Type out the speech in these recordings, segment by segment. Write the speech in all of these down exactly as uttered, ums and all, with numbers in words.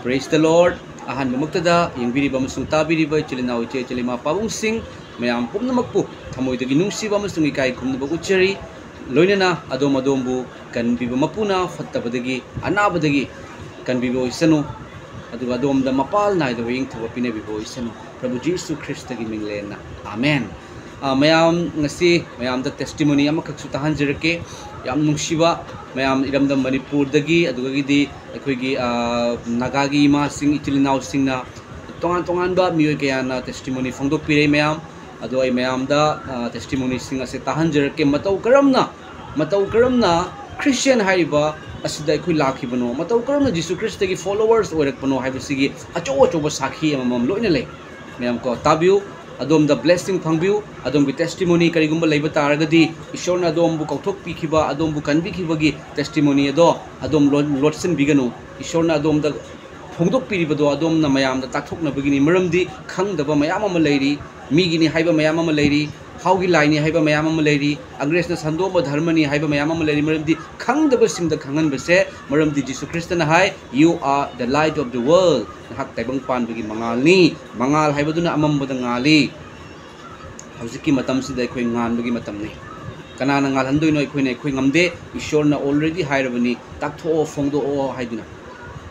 Praise the Lord. ꯑꯍꯥꯟꯕꯃꯛꯇꯗ ꯌꯦꯡꯕꯤꯔꯤꯕ ꯑꯃꯁꯨꯡ ꯇꯥꯕꯤꯔꯤꯕ ꯏꯆꯤꯜ ꯏꯅꯥꯎ, ꯏꯆꯦ ꯏꯆꯤꯜ ꯏꯃꯥ ꯄꯥꯕꯨꯡꯁꯤꯡ ꯃꯌꯥꯝ ꯄꯨꯝꯅꯃꯛꯄꯨ ꯊꯃꯣꯏꯗꯒꯤ ꯅꯨꯡꯁꯤꯕ ꯑꯃꯁꯨꯡ ꯏꯀꯥꯏ ꯈꯨꯝꯅꯕ ꯎꯠꯆꯔꯤ꯫ ꯂꯣꯏꯅꯅ ꯑꯗꯣꯝ ꯑꯗꯣꯝꯕꯨ ꯀꯟꯕꯤꯕ ꯃꯄꯨꯅ ꯐꯠꯇꯕꯗꯒꯤ, ꯑꯅꯥꯕꯗꯒꯤ ꯀꯟꯕꯤꯕ ꯑꯣꯏꯁꯅꯨ, ꯑꯗꯨꯒ ꯑꯗꯣꯝꯗ ꯃꯄꯥꯜ ꯅꯥꯏꯗꯕ ꯏꯪꯊꯕ ꯄꯤꯅꯕꯤꯕ ꯑꯣꯏꯁꯅꯨ꯫ ꯄ꯭ꯔꯚꯨ ꯖꯤꯁꯨ ꯈ꯭ꯔꯤꯁꯇꯒꯤ ꯃꯤꯡꯂꯦꯟꯅ, ꯑꯥꯃꯦꯟ꯫ ꯑ, ꯃꯌꯥꯝ, ꯉꯁꯤ ꯃꯌꯥꯝꯗ testimony ꯑꯃꯈꯛꯁꯨ ꯇꯥꯍꯟꯖꯔꯛꯀꯦ꯫ ꯌꯥꯝ ꯅꯨꯡꯁꯤꯕ ꯃꯌꯥꯝ, ꯏꯔꯝꯗꯝ ꯃꯅꯤꯄꯨꯔꯗꯒꯤ, ꯑꯗꯨꯗꯒꯤꯗꯤ ꯑꯩꯈꯣꯏꯒꯤ, ꯑ, ꯅꯥꯒꯥꯒꯤ ꯏꯃꯥꯁꯤꯡ, ꯏꯆꯤꯜ ꯏꯅꯥꯎꯁꯤꯡꯅ, ꯇꯣꯉꯥꯟ ꯇꯣꯉꯥꯟꯕ ꯃꯤꯑꯣꯏ ꯀꯌꯥꯅ testimony ꯐꯣꯡꯗꯣꯛꯄꯤꯔꯦ ꯃꯌꯥꯝ꯫ ꯑꯗꯣ ꯑꯩ ꯃꯌꯥꯝꯗ, ꯑ, testimonyꯁꯤꯡ ꯑꯁꯦ ꯇꯥꯍꯟꯖꯔꯛꯀꯦ꯫ ꯃꯇꯧ ꯀꯔꯝꯅ, ꯃꯇꯧ ꯀꯔꯝꯅ Christian ꯍꯥꯏꯔꯤꯕ ꯑꯁꯤꯗ ꯑꯩꯈꯣꯏ ꯂꯥꯛꯈꯤꯕꯅꯣ, ꯃꯇꯧ ꯀꯔꯝꯅ ꯖꯤꯁꯨ ꯈ꯭ꯔꯤꯁꯇꯒꯤ followers ꯑꯣꯏꯔꯛꯄꯅꯣ ꯍꯥꯏꯕꯁꯤꯒꯤ ꯑꯆꯧ ꯑꯆꯧꯕ ꯁꯥꯈꯤ ꯑꯃꯃꯝ ꯂꯣꯏꯅ ꯂꯩ꯫ ꯃꯌꯥꯝ ꯀꯣ, ꯇꯥꯕꯤꯌꯨ꯫ ꯑꯗꯣꯝꯗ blessing ꯐꯪꯕꯤꯌꯨ꯫ ꯑꯗꯣꯝꯒꯤ testimony ꯀꯔꯤꯒꯨꯝꯕ ꯂꯩꯕ ꯇꯥꯔꯒꯗꯤ, ꯏꯁꯣꯔꯅ ꯑꯗꯣꯝꯕꯨ ꯀꯧꯊꯣꯛꯄꯤꯈꯤꯕ, ꯑꯗꯣꯝꯕꯨ ꯀꯟꯕꯤꯈꯤꯕꯒꯤ testimony ꯑꯗꯣ ꯑꯗꯣꯝ ꯂꯣ-, ꯂꯣꯠꯁꯤꯟꯕꯤꯒꯅꯨ꯫ ꯏꯁꯣꯔꯅ ꯑꯗꯣꯝꯗ ꯐꯣꯡꯗꯣꯛꯄꯤꯔꯤꯕꯗꯣ ꯑꯗꯣꯝꯅ ꯃꯌꯥꯝꯗ ꯇꯥꯛꯊꯣꯛꯅꯕꯒꯤꯅꯤ꯫ ꯃꯔꯝꯗꯤ ꯈꯪꯗꯕ ꯃꯌꯥꯝ ꯑꯃ ꯂꯩꯔꯤ, ꯃꯤꯒꯤꯅꯤ ꯍꯥꯏꯕ ꯃꯌꯥꯝ ꯑꯃ ꯂꯩꯔꯤ, ꯍꯥꯎꯒꯤ ꯂꯥꯏꯅꯤ ꯍꯥꯏꯕ ꯃꯌꯥꯝ ꯑꯃ ꯂꯩꯔꯤ, ꯑꯪꯒ꯭ꯔꯦꯖꯅ ꯁꯟꯗꯣꯛꯑꯝꯕ ꯙꯔꯃꯅꯤ ꯍꯥꯏꯕ ꯃꯌꯥꯝ ꯑꯃ ꯂꯩꯔꯤ꯫ ꯃꯔꯝꯗꯤ ꯈꯪꯗꯕꯁꯤꯡꯗ ꯈꯪꯍꯟꯕꯁꯦ, ꯃꯔꯝꯗꯤ ꯖꯤꯁꯨ ꯈ꯭ꯔꯤꯁꯇꯅ ꯍꯥꯏ, "You are the light of the world." ꯅꯍꯥꯛ ꯇꯥꯏꯕꯪ ꯄꯥꯟꯕꯒꯤ ꯃꯉꯥꯜꯅꯤ꯫ ꯃꯉꯥꯜ ꯍꯥꯏꯕꯗꯨꯅ ꯑꯃꯝꯕꯗ ꯉꯥꯜꯂꯤ꯫ ꯍꯧꯖꯤꯛꯀꯤ ꯃꯇꯝꯁꯤꯗ ꯑꯩꯈꯣꯏ ꯉꯥꯟꯕꯒꯤ ꯃꯇꯝꯅꯤ꯫ ꯀꯅꯥꯅ ꯉꯥꯜꯍꯟꯗꯣꯏꯅꯣ? ꯑꯩꯈꯣꯏꯅ, ꯑꯩꯈꯣꯏ ꯉꯝꯗꯦ꯫ ꯏꯁꯣꯔꯅ already ꯍꯥꯏꯔꯕꯅꯤ, "ꯇꯥꯛꯊꯣꯛꯑꯣ, ꯐꯣꯡꯗꯣꯛꯑꯣ" ꯍꯥꯏꯗꯨꯅ꯫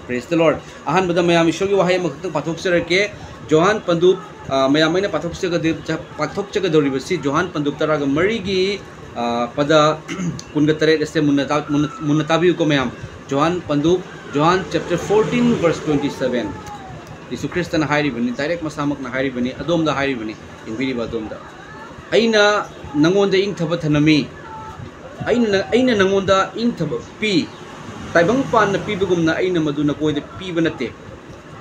Praise the Lord. ꯑꯍꯥꯟꯕꯗ ꯃꯌꯥꯝ ꯏꯁꯣꯔꯒꯤ ꯋꯥꯍꯩ ꯑꯃꯈꯛꯇꯪ ꯄꯥꯊꯣꯛꯆꯔꯛꯀꯦ꯫ ꯖꯣꯍꯥꯟ ꯄꯟꯗꯨꯞ, ꯑ, ꯃꯌꯥꯝ ꯑꯩꯅ ꯄꯥꯊꯣꯛꯆꯒꯗ-, ꯄꯥꯊꯣꯛꯆꯒꯗꯧꯔꯤꯕꯁꯤ ꯖꯣꯍꯥꯟ ꯄꯟꯗꯨꯞ ꯇꯔꯥꯒ ꯃꯔꯤꯒꯤ, ꯑ, ꯄꯗ ꯀꯨꯟꯒ ꯇꯔꯦꯠ ꯑꯁꯦ ꯃꯨꯟꯅ ꯇꯥ-, ꯃꯨꯟꯅ, ꯃꯨꯟꯅ ꯇꯥꯕꯤꯌꯨꯀꯣ ꯃꯌꯥꯝ꯫ ꯖꯣꯍꯥꯟ ꯄꯟꯗꯨꯞ, John chapter fourteen verse twenty seven꯫ ꯌꯤꯁꯨ ꯈ꯭ꯔꯤꯁꯇꯅ ꯍꯥꯏꯔꯤꯕꯅꯤ, direct ꯃꯁꯥꯃꯛꯅ ꯍꯥꯏꯔꯤꯕꯅꯤ, ꯑꯗꯣꯝꯗ ꯍꯥꯏꯔꯤꯕꯅꯤ꯫ ꯌꯦꯡꯕꯤꯔꯤꯕ ꯑꯗꯣꯝꯗ꯫ "ꯑꯩꯅ ꯅꯉꯣꯟꯗ ꯏꯪꯊꯕ ꯊꯅꯝꯃꯤ꯫ ꯑꯩꯅ, ꯑꯩꯅ ꯅꯉꯣꯟꯗ ꯏꯪꯊꯕ ꯄꯤ꯫ ꯇꯥꯏꯕꯪ ꯄꯥꯟꯅ ꯄꯤꯕꯒꯨꯝꯅ ꯑꯩꯅ ꯃꯗꯨ ꯅꯈꯣꯏꯗ ꯄꯤꯕ ꯅꯠꯇꯦ꯫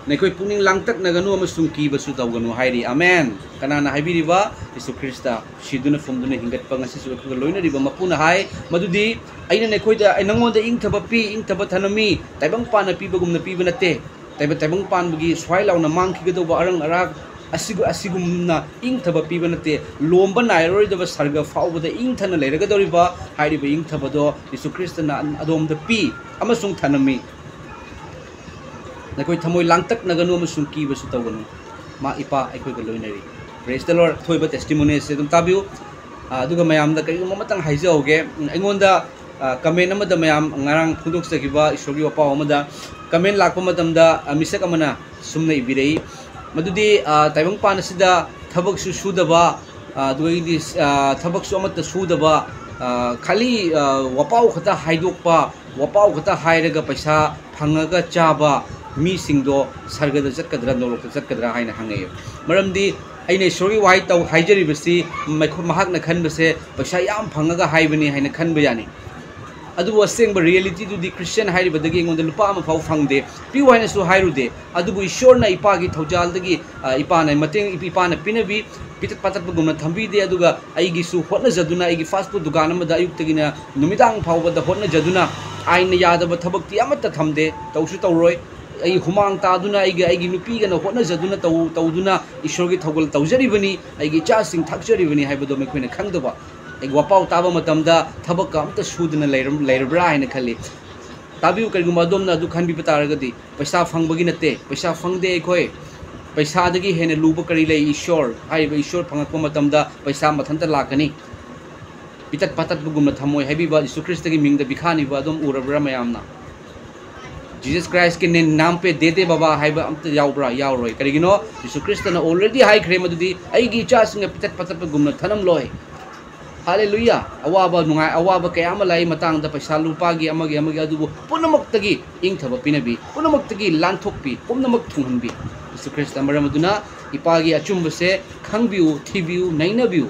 ꯅꯈꯣꯏ ꯄꯨꯛꯅꯤꯡ ꯂꯥꯡꯇꯛꯅꯒꯅꯨ ꯑꯃꯁꯨꯡ ꯀꯤꯕꯁꯨ ꯇꯧꯒꯅꯨ" ꯍꯥꯏꯔꯤ꯫ ꯑꯃꯦꯟ꯫ ꯀꯅꯥꯅ ꯍꯥꯏꯕꯤꯔꯤꯕ? ꯌꯤꯁꯨ ꯈ꯭ꯔꯤꯁꯇ꯫ ꯁꯤꯗꯨꯅ ꯐꯨꯝꯗꯨꯅ ꯍꯤꯡꯒꯠꯄ, ꯉꯁꯤꯁꯨ ꯑꯩꯈꯣꯏꯒ ꯂꯣꯏꯅꯔꯤꯕ ꯃꯄꯨꯅ ꯍꯥꯏ, ꯃꯗꯨꯗꯤ, "ꯑꯩꯅ ꯅꯈꯣꯏꯗ, ꯑꯩ ꯅꯉꯣꯟꯗ ꯏꯪꯊꯕ ꯄꯤ, ꯏꯪꯊꯕ ꯊꯅꯝꯃꯤ, ꯇꯥꯏꯕꯪ ꯄꯥꯟꯅ ꯄꯤꯕꯒꯨꯝꯅ ꯄꯤꯕ ꯅꯠꯇꯦ꯫ ꯇꯥꯏꯕ-, ꯇꯥꯏꯕꯪ ꯄꯥꯟꯕꯒꯤ ꯁ꯭ꯋꯥꯏ ꯂꯥꯎꯅ ꯃꯥꯡꯈꯤꯒꯗꯧꯕ ꯑꯔꯪ ꯑꯔꯥꯛ ꯑꯁꯤꯒ-, ꯑꯁꯤꯒꯨꯝꯅ ꯏꯪꯊꯕ ꯄꯤꯕ ꯅꯠꯇꯦ꯫ ꯂꯣꯝꯕ ꯅꯥꯏꯔꯔꯣꯏꯗꯕ ꯁꯔꯒ ꯐꯥꯎꯕꯗ ꯏꯪꯊꯅ ꯂꯩꯔꯒꯗꯧꯔꯤꯕ ꯍꯥꯏꯔꯤꯕ ꯏꯪꯊꯕꯗꯣ ꯌꯤꯁꯨ ꯈ꯭ꯔꯤꯁꯇꯅ ꯑꯗꯣꯝꯗ ꯄꯤ ꯑꯃꯁꯨꯡ ꯊꯅꯝꯃꯤ"꯫ ꯅꯈꯣꯏ ꯊꯃꯣꯏ ꯂꯥꯡꯇꯛꯅꯒꯅꯨ ꯑꯃꯁꯨꯡ ꯀꯤꯕꯁꯨ ꯇꯧꯒꯅꯨ꯫ ꯃꯥ ꯏꯄꯥ ꯑꯩꯈꯣꯏꯒ ꯂꯣꯏꯅꯔꯤ꯫ Praise the Lord꯫ ꯊꯣꯏꯕ testimony ꯑꯁꯤ ꯑꯗꯨꯝ ꯇꯥꯕꯤꯌꯨ꯫ ꯑꯥ, ꯑꯗꯨꯒ ꯃꯌꯥꯝꯗ ꯀꯔꯤꯒꯨꯝꯕ ꯑꯃꯇꯪ ꯍꯥꯏꯖꯍꯧꯒꯦ꯫ ꯎꯝ, ꯑꯩꯉꯣꯟꯗ, ꯑꯥ, comment ꯑꯃꯗ ꯃꯌꯥꯝ ꯉꯔꯥꯡ ꯐꯣꯡꯗꯣꯛꯆꯈꯤꯕ ꯏꯁꯣꯔꯒꯤ ꯋꯥꯄꯥꯎ ꯑꯃꯗ comment ꯂꯥꯛꯄ ꯃꯇꯝꯗ, ꯑꯥ, ꯃꯤꯁꯛ ꯑꯃꯅ ꯁꯨꯝꯅ ꯏꯕꯤꯔꯛꯏ꯫ ꯃꯗꯨꯗꯤ, ꯑꯥ, ꯇꯥꯏꯕꯪꯄꯥꯟ ꯑꯁꯤꯗ ꯊꯕꯛꯁꯨ ꯁꯨꯗꯕ, ꯑꯥ, ꯑꯗꯨꯗꯒꯤꯗꯤ, ꯑꯥ, ꯊꯕꯛꯁꯨ ꯑꯃꯠꯇ ꯁꯨꯗꯕ, ꯑꯥ, ꯈꯥꯂꯤ, ꯑꯥ, ꯋꯥꯄꯥꯎ ꯈꯛꯇ ꯍꯥꯏꯗꯣꯛꯄ, ꯋꯥꯄꯥꯎ ꯈꯛꯇ ꯍꯥꯏꯔꯒ ꯄꯩꯁꯥ ꯐꯪꯉꯒ ꯆꯥꯕ ꯃꯤꯁꯤꯡꯗꯣ ꯁꯔꯒꯗ ꯆꯠꯀꯗ꯭ꯔꯥ, ꯅꯣꯔꯣꯛꯇ ꯆꯠꯀꯗ꯭ꯔꯥ ꯍꯥꯏꯅ ꯍꯪꯉꯛꯑꯦ꯫ ꯃꯔꯝꯗꯤ ꯑꯩꯅ ꯏꯁꯣꯔꯒꯤ ꯋꯥꯍꯩ ꯇꯧ ꯍꯥꯏꯖꯔꯤꯕꯁꯤ ꯃꯈꯣ-, ꯃꯍꯥꯛꯅ ꯈꯟꯕꯁꯦ ꯄꯩꯁꯥ ꯌꯥꯝ ꯐꯪꯉꯒ ꯍꯥꯏꯕꯅꯤ ꯍꯥꯏꯅ ꯈꯟꯕ ꯌꯥꯅꯤ꯫ ꯑꯗꯨꯕꯨ ꯑꯁꯦꯡꯕ reality ꯗꯨꯗꯤ Christian ꯍꯥꯏꯔꯤꯕꯗꯒꯤ ꯑꯩꯉꯣꯟꯗ ꯂꯨꯄꯥ ꯑꯃ ꯐꯥꯎ ꯐꯪꯗꯦ, ꯄꯤꯌꯨ ꯍꯥꯏꯅꯁꯨ ꯍꯥꯏꯔꯨꯗꯦ꯫ ꯑꯗꯨꯕꯨ ꯏꯁꯣꯔꯅ ꯏꯄꯥꯒꯤ ꯊꯧꯖꯥꯜꯗꯒꯤ, ꯑ, ꯏꯄꯥꯅ ꯃꯇꯦꯡ, ꯏꯄꯥꯅ ꯄꯤꯅꯕꯤ, ꯄꯤꯇꯠ ꯄꯥꯇꯠꯄꯒꯨꯝꯅ ꯊꯝꯕꯤꯗꯦ꯫ ꯑꯗꯨꯒ ꯑꯩꯒꯤꯁꯨ ꯍꯣꯠꯅꯖꯗꯨꯅ, ꯑꯩꯒꯤ fast food ꯗꯨꯀꯥꯟ ꯑꯃꯗ ꯑꯌꯨꯛꯇꯒꯤꯅ ꯅꯨꯃꯤꯗꯥꯡ ꯐꯥꯎꯕꯗ ꯍꯣꯠꯅꯖꯗꯨꯅ, ꯑꯥꯏꯟꯅ ꯌꯥꯗꯕ ꯊꯕꯛꯇꯤ ꯑꯃꯠꯇ ꯊꯝꯗꯦ, ꯇꯧꯁꯨ ꯇꯧꯔꯣꯏ꯫ ꯑꯩ ꯍꯨꯃꯥꯡ ꯇꯥꯗꯨꯅ, ꯑꯩꯒ ꯑꯩꯒꯤ ꯅꯨꯄꯤꯒꯅ ꯍꯣꯠꯅꯖꯗꯨꯅ ꯇꯧ-, ꯇꯧꯗꯨꯅ ꯏꯁꯣꯔꯒꯤ ꯊꯧꯒꯜ ꯇꯧꯖꯔꯤꯕꯅꯤ, ꯑꯩꯒꯤ ꯏꯆꯥꯁꯤꯡ ꯊꯥꯛꯆꯔꯤꯕꯅꯤ ꯍꯥꯏꯕꯗꯣ ꯃꯈꯣꯏꯅ ꯈꯪꯗꯕ꯫ ꯑꯩ ꯋꯥꯄꯥꯎ ꯇꯥꯕ ꯃꯇꯝꯗ ꯊꯕꯛꯀ ꯑꯝꯇ ꯁꯨꯗꯅ ꯂꯩꯔꯝ-, ꯂꯩꯔꯕ꯭ꯔꯥ ꯍꯥꯏꯅ ꯈꯜꯂꯤ꯫ ꯇꯥꯕꯤꯌꯨ, ꯀꯔꯤꯒꯨꯝꯕ ꯑꯗꯣꯝꯅ ꯑꯗꯨ ꯈꯟꯕꯤꯕ ꯇꯥꯔꯒꯗꯤ, ꯄꯩꯁꯥ ꯐꯪꯕꯒꯤ ꯅꯠꯇꯦ, ꯄꯩꯁꯥ ꯐꯪꯗꯦ ꯑꯩꯈꯣꯏ꯫ ꯄꯩꯁꯥꯗꯒꯤ ꯍꯦꯟꯅ ꯂꯨꯕ ꯀꯔꯤ ꯂꯩ? ꯏꯁꯣꯔ꯫ ꯍꯥꯏꯔꯤꯕ ꯏꯁꯣꯔ ꯐꯪꯉꯛꯄ ꯃꯇꯝꯗ ꯄꯩꯁꯥ ꯃꯊꯟꯇ ꯂꯥꯛꯀꯅꯤ꯫ ꯄꯤꯇꯠ ꯄꯥꯇꯠꯄꯒꯨꯝꯅ ꯊꯝꯃꯣꯏ ꯍꯥꯏꯕꯤꯕ ꯖꯤꯁꯨ ꯈ꯭ꯔꯤꯁꯇꯒꯤ ꯃꯤꯡꯗ ꯕꯤꯈꯥꯅꯤꯕ ꯑꯗꯨꯝ ꯎꯔꯕ꯭ꯔꯥ ꯃꯌꯥꯝꯅ? Jesus Christ के ने-, नाम पे दे दे बाबा ꯍꯥꯏꯕ ꯑꯝꯇ ꯌꯥꯎꯕ꯭ꯔꯥ? ꯌꯥꯎꯔꯣꯏ꯫ ꯀꯔꯤꯒꯤꯅꯣ? ꯖꯤꯁꯨ ꯈ꯭ꯔꯤꯁꯇꯅ already ꯍꯥꯏꯈ꯭ꯔꯦ ꯃꯗꯨꯗꯤ, "ꯑꯩꯒꯤ ꯏꯆꯥꯁꯤꯡꯅ ꯄꯤꯇꯠ ꯄꯥꯇꯠꯄꯒꯨꯝꯅ ꯊꯅꯝꯂꯣꯏ꯫" ꯍꯥꯂꯦꯂꯨꯌꯥ! ꯑꯋꯥꯕ ꯅꯨꯡꯉꯥꯏ, ꯑꯋꯥꯕ ꯀꯌꯥ ꯑꯃ ꯂꯥꯛꯏ ꯃꯇꯥꯡꯗ, ꯄꯩꯁꯥ ꯂꯨꯄꯥꯒꯤ, ꯑꯃꯒꯤ, ꯑꯃꯒꯤ, ꯑꯗꯨꯕꯨ ꯄꯨꯝꯅꯃꯛꯇꯒꯤ ꯏꯪꯊꯕ ꯄꯤꯅꯕꯤ, ꯄꯨꯝꯅꯃꯛꯇꯒꯤ ꯂꯥꯟꯊꯣꯛꯄꯤ, ꯄꯨꯝꯅꯃꯛ ꯊꯨꯡꯍꯟꯕꯤ ꯖꯤꯁꯨ ꯈ꯭ꯔꯤꯁꯇ꯫ ꯃꯔꯝ ꯑꯗꯨꯅ ꯏꯄꯥꯒꯤ ꯑꯆꯨꯝꯕꯁꯦ ꯈꯪꯕꯤꯌꯨ, ꯊꯤꯕꯤꯌꯨ, ꯅꯩꯅꯕꯤꯌꯨ꯫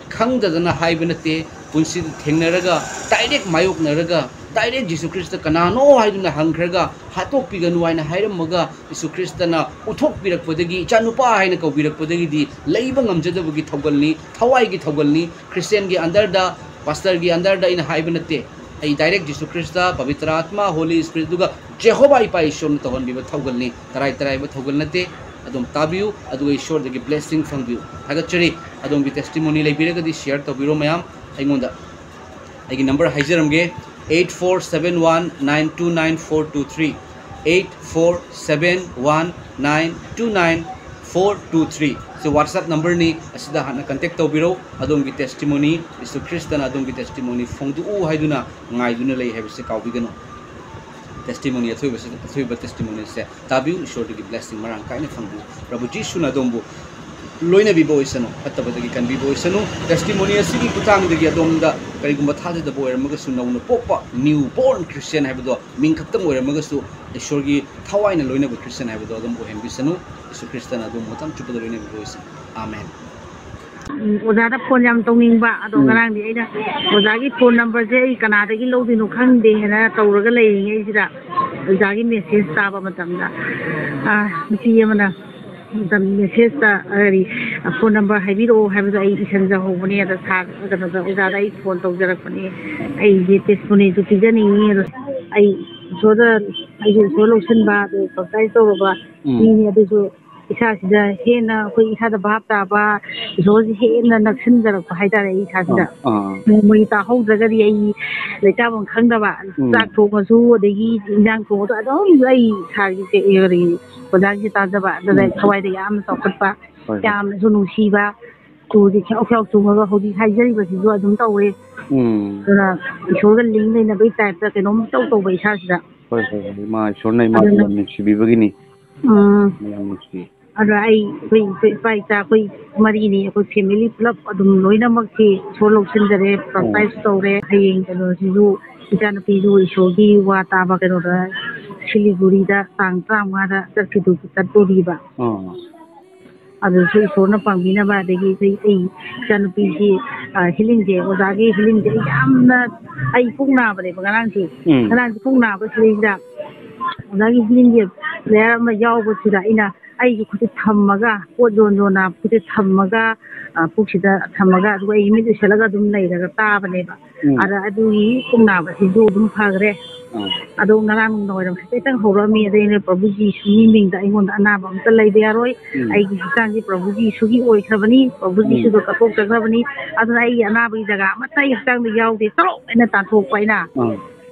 ꯈꯪꯗꯗꯅ ꯍꯥꯏꯕ ꯅꯠꯇꯦ, ꯄꯨꯟꯁꯤꯗ ꯊꯦꯡꯅꯔꯒ, direct ꯃꯥꯌꯣꯛꯅꯔꯒ, direct ꯖꯤꯁꯨ ꯈ꯭ꯔꯤꯁꯇ ꯀꯅꯥꯅꯣ ꯍꯥꯏꯗꯨꯅ ꯍꯪꯈ꯭ꯔꯒ, "ꯍꯥꯠꯇꯣꯛꯄꯤꯒꯅꯨ" ꯍꯥꯏꯅ ꯍꯥꯏꯔꯝꯃꯒ, ꯖꯤꯁꯨ ꯈ꯭ꯔꯤꯁꯇꯅ ꯎꯠꯊꯣꯛꯄꯤꯔꯛꯄꯗꯒꯤ, "ꯏꯆꯥꯅꯨꯄꯥ" ꯍꯥꯏꯅ ꯀꯧꯕꯤꯔꯛꯄꯗꯒꯤꯗꯤ ꯂꯩꯕ ꯉꯝꯖꯗꯕꯒꯤ ꯊꯧꯒꯜꯅꯤ, ꯊꯋꯥꯏꯒꯤ ꯊꯧꯒꯜꯅꯤ꯫ ꯈ꯭ꯔꯤꯁꯇꯤꯌꯥꯟꯒꯤ underꯗ, ꯄꯥꯁꯇꯔꯒꯤ underꯗ ꯑꯩꯅ ꯍꯥꯏꯕ ꯅꯠꯇꯦ꯫ ꯑꯩ direct Jesus Christ, Pavitra ꯑꯥꯠꯃ, Holy Spirit, ꯑꯗꯨꯒ ꯖꯦꯍꯣꯕꯥ ꯏꯄꯥ ꯏꯁꯣꯔꯅ ꯇꯧꯍꯟꯕꯤꯕ ꯊꯧꯒꯜꯅꯤ꯫ ꯇꯔꯥꯏ ꯇꯔꯥꯏꯕ ꯊꯧꯒꯜ ꯅꯠꯇꯦ꯫ ꯑꯗꯨꯝ ꯇꯥꯕꯤꯌꯨ, ꯑꯗꯨꯒ ꯏꯁꯣꯔꯗꯒꯤ blessing ꯐꯪꯕꯤꯌꯨ꯫ ꯊꯥꯒꯠꯆꯔꯤ꯫ ꯑꯗꯣꯝꯒꯤ testimony ꯂꯩꯕꯤꯔꯒꯗꯤ share ꯇꯧꯕꯤꯔꯣ ꯃꯌꯥꯝ꯫ ꯑꯩꯉꯣꯟꯗ, ꯑꯩꯒꯤ number ꯍꯥꯏꯖꯔꯝꯒꯦ, eight four seven one nine two nine four two three꯫ Eight four seven one nine two nine four two three. ꯁꯤ WhatsApp numberꯅꯤ꯫ ꯑꯁꯤꯗ ꯍꯥꯟꯅ contact ꯇꯧꯕꯤꯔꯣ꯫ ꯑꯗꯣꯝꯒꯤ testimony, ꯌꯤꯁꯨ ꯈ꯭ꯔꯤꯁꯇꯅ ꯑꯗꯣꯝꯒꯤ testimony ꯐꯣꯡꯗꯣꯛꯎ ꯍꯥꯏꯗꯨꯅ ꯉꯥꯏꯗꯨꯅ ꯂꯩ ꯍꯥꯏꯕꯁꯤ ꯀꯥꯎꯕꯤꯒꯅꯨ꯫ Testimony ꯑꯊꯣꯏꯕꯁꯤ, ꯑꯊꯣꯏꯕ testimonyꯁꯦ ꯇꯥꯕꯤꯌꯨ꯫ ꯏꯁꯣꯔꯗꯒꯤ blessing ꯃꯔꯥꯡ ꯀꯥꯏꯅ ꯐꯪꯕꯤꯌꯨ꯫ ꯄ꯭ꯔꯚꯨ ꯖꯤꯁꯨꯅ ꯑꯗꯣꯝꯕꯨ ꯂꯣꯏꯅꯕꯤꯕ ꯑꯣꯏꯁꯅꯨ, ꯐꯠꯇꯕꯗꯒꯤ ꯀꯟꯕꯤꯕ ꯑꯣꯏꯁꯅꯨ꯫ Testimony ꯑꯁꯤꯒꯤ ꯈꯨꯠꯊꯥꯡꯗꯒꯤ ꯑꯗꯣꯝꯗ ꯀꯔꯤꯒꯨꯝꯕ ꯊꯥꯖꯗꯕ ꯑꯣꯏꯔꯝꯃꯒꯁꯨ, ꯅꯧꯅ ꯄꯣꯛꯄ, new born Christian ꯍꯥꯏꯕꯗꯣ ꯃꯤꯡ ꯈꯛꯇꯪ ꯑꯣꯏꯔꯝꯃꯒꯁꯨ, ꯏꯁꯣꯔꯒꯤ ꯊꯋꯥꯏꯅ ꯂꯣꯏꯅꯕ Christian ꯍꯥꯏꯕꯗꯣ ꯑꯗꯨꯝ ꯑꯣꯏꯍꯟꯕꯤꯁꯅꯨ꯫ ꯌꯤꯁꯨ ꯈ꯭ꯔꯤꯁꯇꯅ ꯑꯗꯣꯝꯕꯨ ꯃꯇꯝ ꯆꯨꯞꯄꯗ ꯂꯣꯏꯅꯕꯤꯕ ꯑꯣꯏꯁꯅꯨ꯫ ꯑꯃꯦꯟ꯫ ꯎꯝ, ꯑꯣꯖꯥꯗ phone ꯌꯥꯝ ꯇꯧꯅꯤꯡꯕ, ꯑꯗꯣ ꯎꯝ꯫ ꯉꯔꯥꯡꯗꯤ ꯑꯩꯅ ꯑꯣꯖꯥꯒꯤ phone numberꯁꯦ ꯑꯩ ꯀꯅꯥꯗꯒꯤ ꯂꯧꯗꯣꯏꯅꯣ ꯈꯪꯗꯦ ꯍꯥꯏꯅ ꯇꯧꯔꯒ ꯂꯩꯔꯤꯉꯩꯁꯤꯗ ꯑꯣꯖꯥꯒꯤ message ꯇꯥꯕ ꯃꯇꯝꯗ, ꯑ, ꯅꯨꯄꯤ ꯑꯃꯅ ꯃꯇꯝ messageꯇ ꯀꯔꯤ, phone number ꯍꯥꯏꯕꯤꯔꯛꯑꯣ ꯍꯥꯏꯕꯗꯣ ꯑꯩ ꯏꯁꯟꯖꯍꯧꯕꯅꯦ꯫ ꯑꯗ ꯁꯥꯔ, ꯀꯩꯅꯣꯗ, ꯑꯣꯖꯥꯗ ꯑꯩ phone ꯇꯧꯖꯔꯛꯄꯅꯦ꯫ ꯑꯩꯁꯦ testimonyꯁꯨ ꯄꯤꯖꯅꯤꯡꯉꯤ꯫ ꯑꯗꯣ ꯑꯩ ꯏꯁꯣꯔꯗ, ꯑꯩꯁꯨ ꯏꯁꯣꯔ ꯂꯧꯁꯤꯟꯕ, ꯑꯗꯨ baptize ꯇꯧꯔꯕ ꯎꯝ꯫ ꯃꯤꯅꯤ꯫ ꯑꯗꯨꯁꯨ ꯏꯁꯥꯁꯤꯗ ꯍꯦꯟꯅ ꯑꯩꯈꯣꯏ ꯏꯁꯥꯗ ꯚꯥꯞ ꯇꯥꯕ, ꯏꯁꯣꯔꯁꯤ ꯍꯦꯟꯅ ꯅꯛꯁꯤꯟꯖꯔꯛꯄ ꯍꯥꯏꯇꯥꯔꯦ꯫ ꯑꯩ ꯏꯁꯥꯁꯤꯗ ꯑꯥ, ꯑꯥ꯫ ꯅꯣꯡꯃꯒꯤ ꯇꯥꯍꯧꯗ꯭ꯔꯒꯗꯤ ꯑꯩ ꯂꯩꯇꯥꯐꯝ ꯈꯪꯗꯕ, ꯎꯝ꯫ ꯆꯥꯛ ꯊꯣꯡꯉꯁꯨ, ꯑꯗꯒꯤ ꯏꯟꯖꯥꯡ ꯊꯣꯡꯉꯁꯨ, ꯑꯗꯨꯝ ꯑꯩ ꯏꯁꯥꯒꯤ ꯀꯩ, ꯀꯔꯤ, ꯑꯣꯖꯥꯒꯤ ꯇꯥꯖꯕ, ꯑꯗꯨꯗ ꯎꯝ꯫ ꯊꯋꯥꯏꯗ ꯌꯥꯝꯅ ꯆꯥꯎꯈꯠꯄ, ꯍꯣꯏ, ꯍꯣꯏ꯫ ꯌꯥꯝꯅꯁꯨ ꯅꯨꯡꯁꯤꯕ, ꯇꯨꯁꯦ ꯈ꯭ꯌꯥꯎ ꯈ꯭ꯌꯥꯎ ꯆꯣꯡꯉꯒ ꯍꯧꯖꯤꯛ ꯍꯥꯏꯖꯔꯤꯕꯁꯤꯁꯨ ꯑꯗꯨꯝ ꯇꯧꯋꯦ꯫ ꯎꯝ꯫ ꯑꯗꯨꯅ ꯏꯁꯣꯔꯒ link ꯂꯩꯅꯕꯒꯤ typeꯇ ꯀꯩꯅꯣꯝ ꯏꯇꯧ ꯇꯧꯕ ꯏꯁꯥꯁꯤꯗ꯫ ꯍꯣꯏ, ꯍꯣꯏ, ꯍꯣꯏ꯫ ꯏꯃꯥ ꯏꯁꯣꯔꯅ ꯏꯃꯥꯕꯨ ꯑꯗꯨꯅ ꯌꯥꯝ ꯅꯨꯡꯁꯤꯕꯤꯕꯒꯤꯅꯤ꯫ ꯎꯝ꯫ ꯌꯥꯝ ꯅꯨꯡꯁꯤ꯫ ꯑꯗ ꯑꯩ, ꯑꯩꯈꯣꯏ, ꯑꯩꯈꯣꯏ ꯏꯄꯥ ꯏꯆꯥ, ꯑꯩꯈꯣꯏ ꯃꯔꯤꯅꯤ, ꯑꯩꯈꯣꯏ family ꯄꯨꯂꯞ ꯑꯗꯨꯝ ꯂꯣꯏꯅꯃꯛꯁꯤ ꯏꯁꯣꯔ ꯂꯧꯁꯤꯟꯖꯔꯦ, ꯎꯝ꯫ Baptize ꯇꯧꯔꯦ꯫ ꯍꯌꯦꯡ ꯀꯩꯅꯣꯁꯤꯁꯨ, ꯏꯆꯥꯅꯨꯄꯤꯁꯨ ꯏꯁꯣꯔꯒꯤ ꯋꯥ ꯇꯥꯕ ꯀꯩꯅꯣꯗ, ꯁꯤꯂꯤꯒꯨꯔꯤꯗ ꯇꯥꯡ ꯇꯔꯥꯃꯉꯥꯗ ꯆꯠꯈꯤꯗꯨ-, ꯆꯠꯇꯣꯔꯤꯕ꯫ ꯑꯥ꯫ ꯑꯗꯨꯁꯨ ꯏꯁꯣꯔꯅ ꯄꯥꯡꯕꯤꯅꯕ, ꯑꯗꯒꯤ ꯑꯩꯈꯣꯏ, ꯑꯩ ꯏꯆꯥꯅꯨꯄꯤꯒꯤ, ꯑ, healingꯁꯦ, ꯑꯣꯖꯥꯒꯤ healingꯁꯦ ꯑꯩ ꯌꯥꯝꯅ, ꯑꯩ ꯄꯨꯛ ꯅꯥꯕꯅꯦꯕ ꯉꯔꯥꯡꯁꯦ꯫ ꯎꯝ꯫ ꯉꯔꯥꯡꯁꯦ ꯄꯨꯛ ꯅꯥꯕꯁꯤꯗꯩꯁꯤꯗ ꯑꯣꯖꯥꯒꯤ healingꯒꯤ prayer ꯑꯃ ꯌꯥꯎꯕꯁꯤꯗ ꯑꯩꯅ ꯑꯩꯒꯤ ꯈꯨꯠꯁꯦ ꯊꯝꯃꯒ, ꯄꯣꯠ ꯌꯣꯟ ꯌꯣꯟꯅ ꯈꯨꯠꯁꯦ ꯊꯝꯃꯒ, ꯑ, ꯄꯨꯛꯁꯤꯗ ꯊꯝꯃꯒ, ꯑꯗꯨꯒ ꯑꯩ ꯃꯤꯠ ꯎꯏꯁꯜꯂꯒ ꯑꯗꯨꯝ ꯂꯩꯔꯒ ꯇꯥꯕꯅꯦꯕ꯫ ꯎꯝ꯫ ꯑꯗ ꯑꯗꯨꯒꯤ ꯄꯨꯛ ꯅꯥꯕꯁꯤꯁꯨ ꯑꯗꯨꯝ ꯐꯈ꯭ꯔꯦ꯫ ꯑꯥ꯫ ꯑꯗꯣ ꯉꯔꯥꯡ ꯅꯨꯡꯗꯥꯡ ꯋꯥꯏꯔꯝ ꯍꯥꯏꯐꯦꯠꯇꯪ ꯍꯧꯔꯛꯑꯝꯃꯤ꯫ ꯑꯗꯩ ꯑꯩꯅ ꯄ꯭ꯔꯚꯨ ꯖꯤꯁꯨꯒꯤ ꯃꯤꯡꯗ ꯑꯩꯉꯣꯟꯗ ꯑꯅꯥꯕ ꯑꯝꯇ ꯂꯩꯕ ꯌꯥꯔꯣꯏ꯫ ꯎꯝ꯫ ꯑꯩꯒꯤ ꯍꯛꯆꯥꯡꯁꯤ ꯄ꯭ꯔꯚꯨ ꯖꯤꯁꯨꯒꯤ ꯑꯣꯏꯈ꯭ꯔꯕꯅꯤ, ꯄ꯭ꯔꯚꯨ ꯎꯝ꯫ ꯖꯤꯁꯨꯗꯣ ꯀꯠꯊꯣꯛꯆꯈ꯭ꯔꯕꯅꯤ꯫ ꯑꯗꯨꯅ ꯑꯩꯒꯤ ꯑꯅꯥꯕꯒꯤ ꯖꯒꯥ ꯑꯃꯠꯇ ꯑꯩ ꯍꯛꯆꯥꯡꯗ ꯌꯥꯎꯗꯦ, ꯆꯠꯂꯣ ꯍꯥꯏꯅ ꯇꯥꯟꯊꯣꯛꯄ ꯑꯩꯅ꯫ ꯑꯥ꯫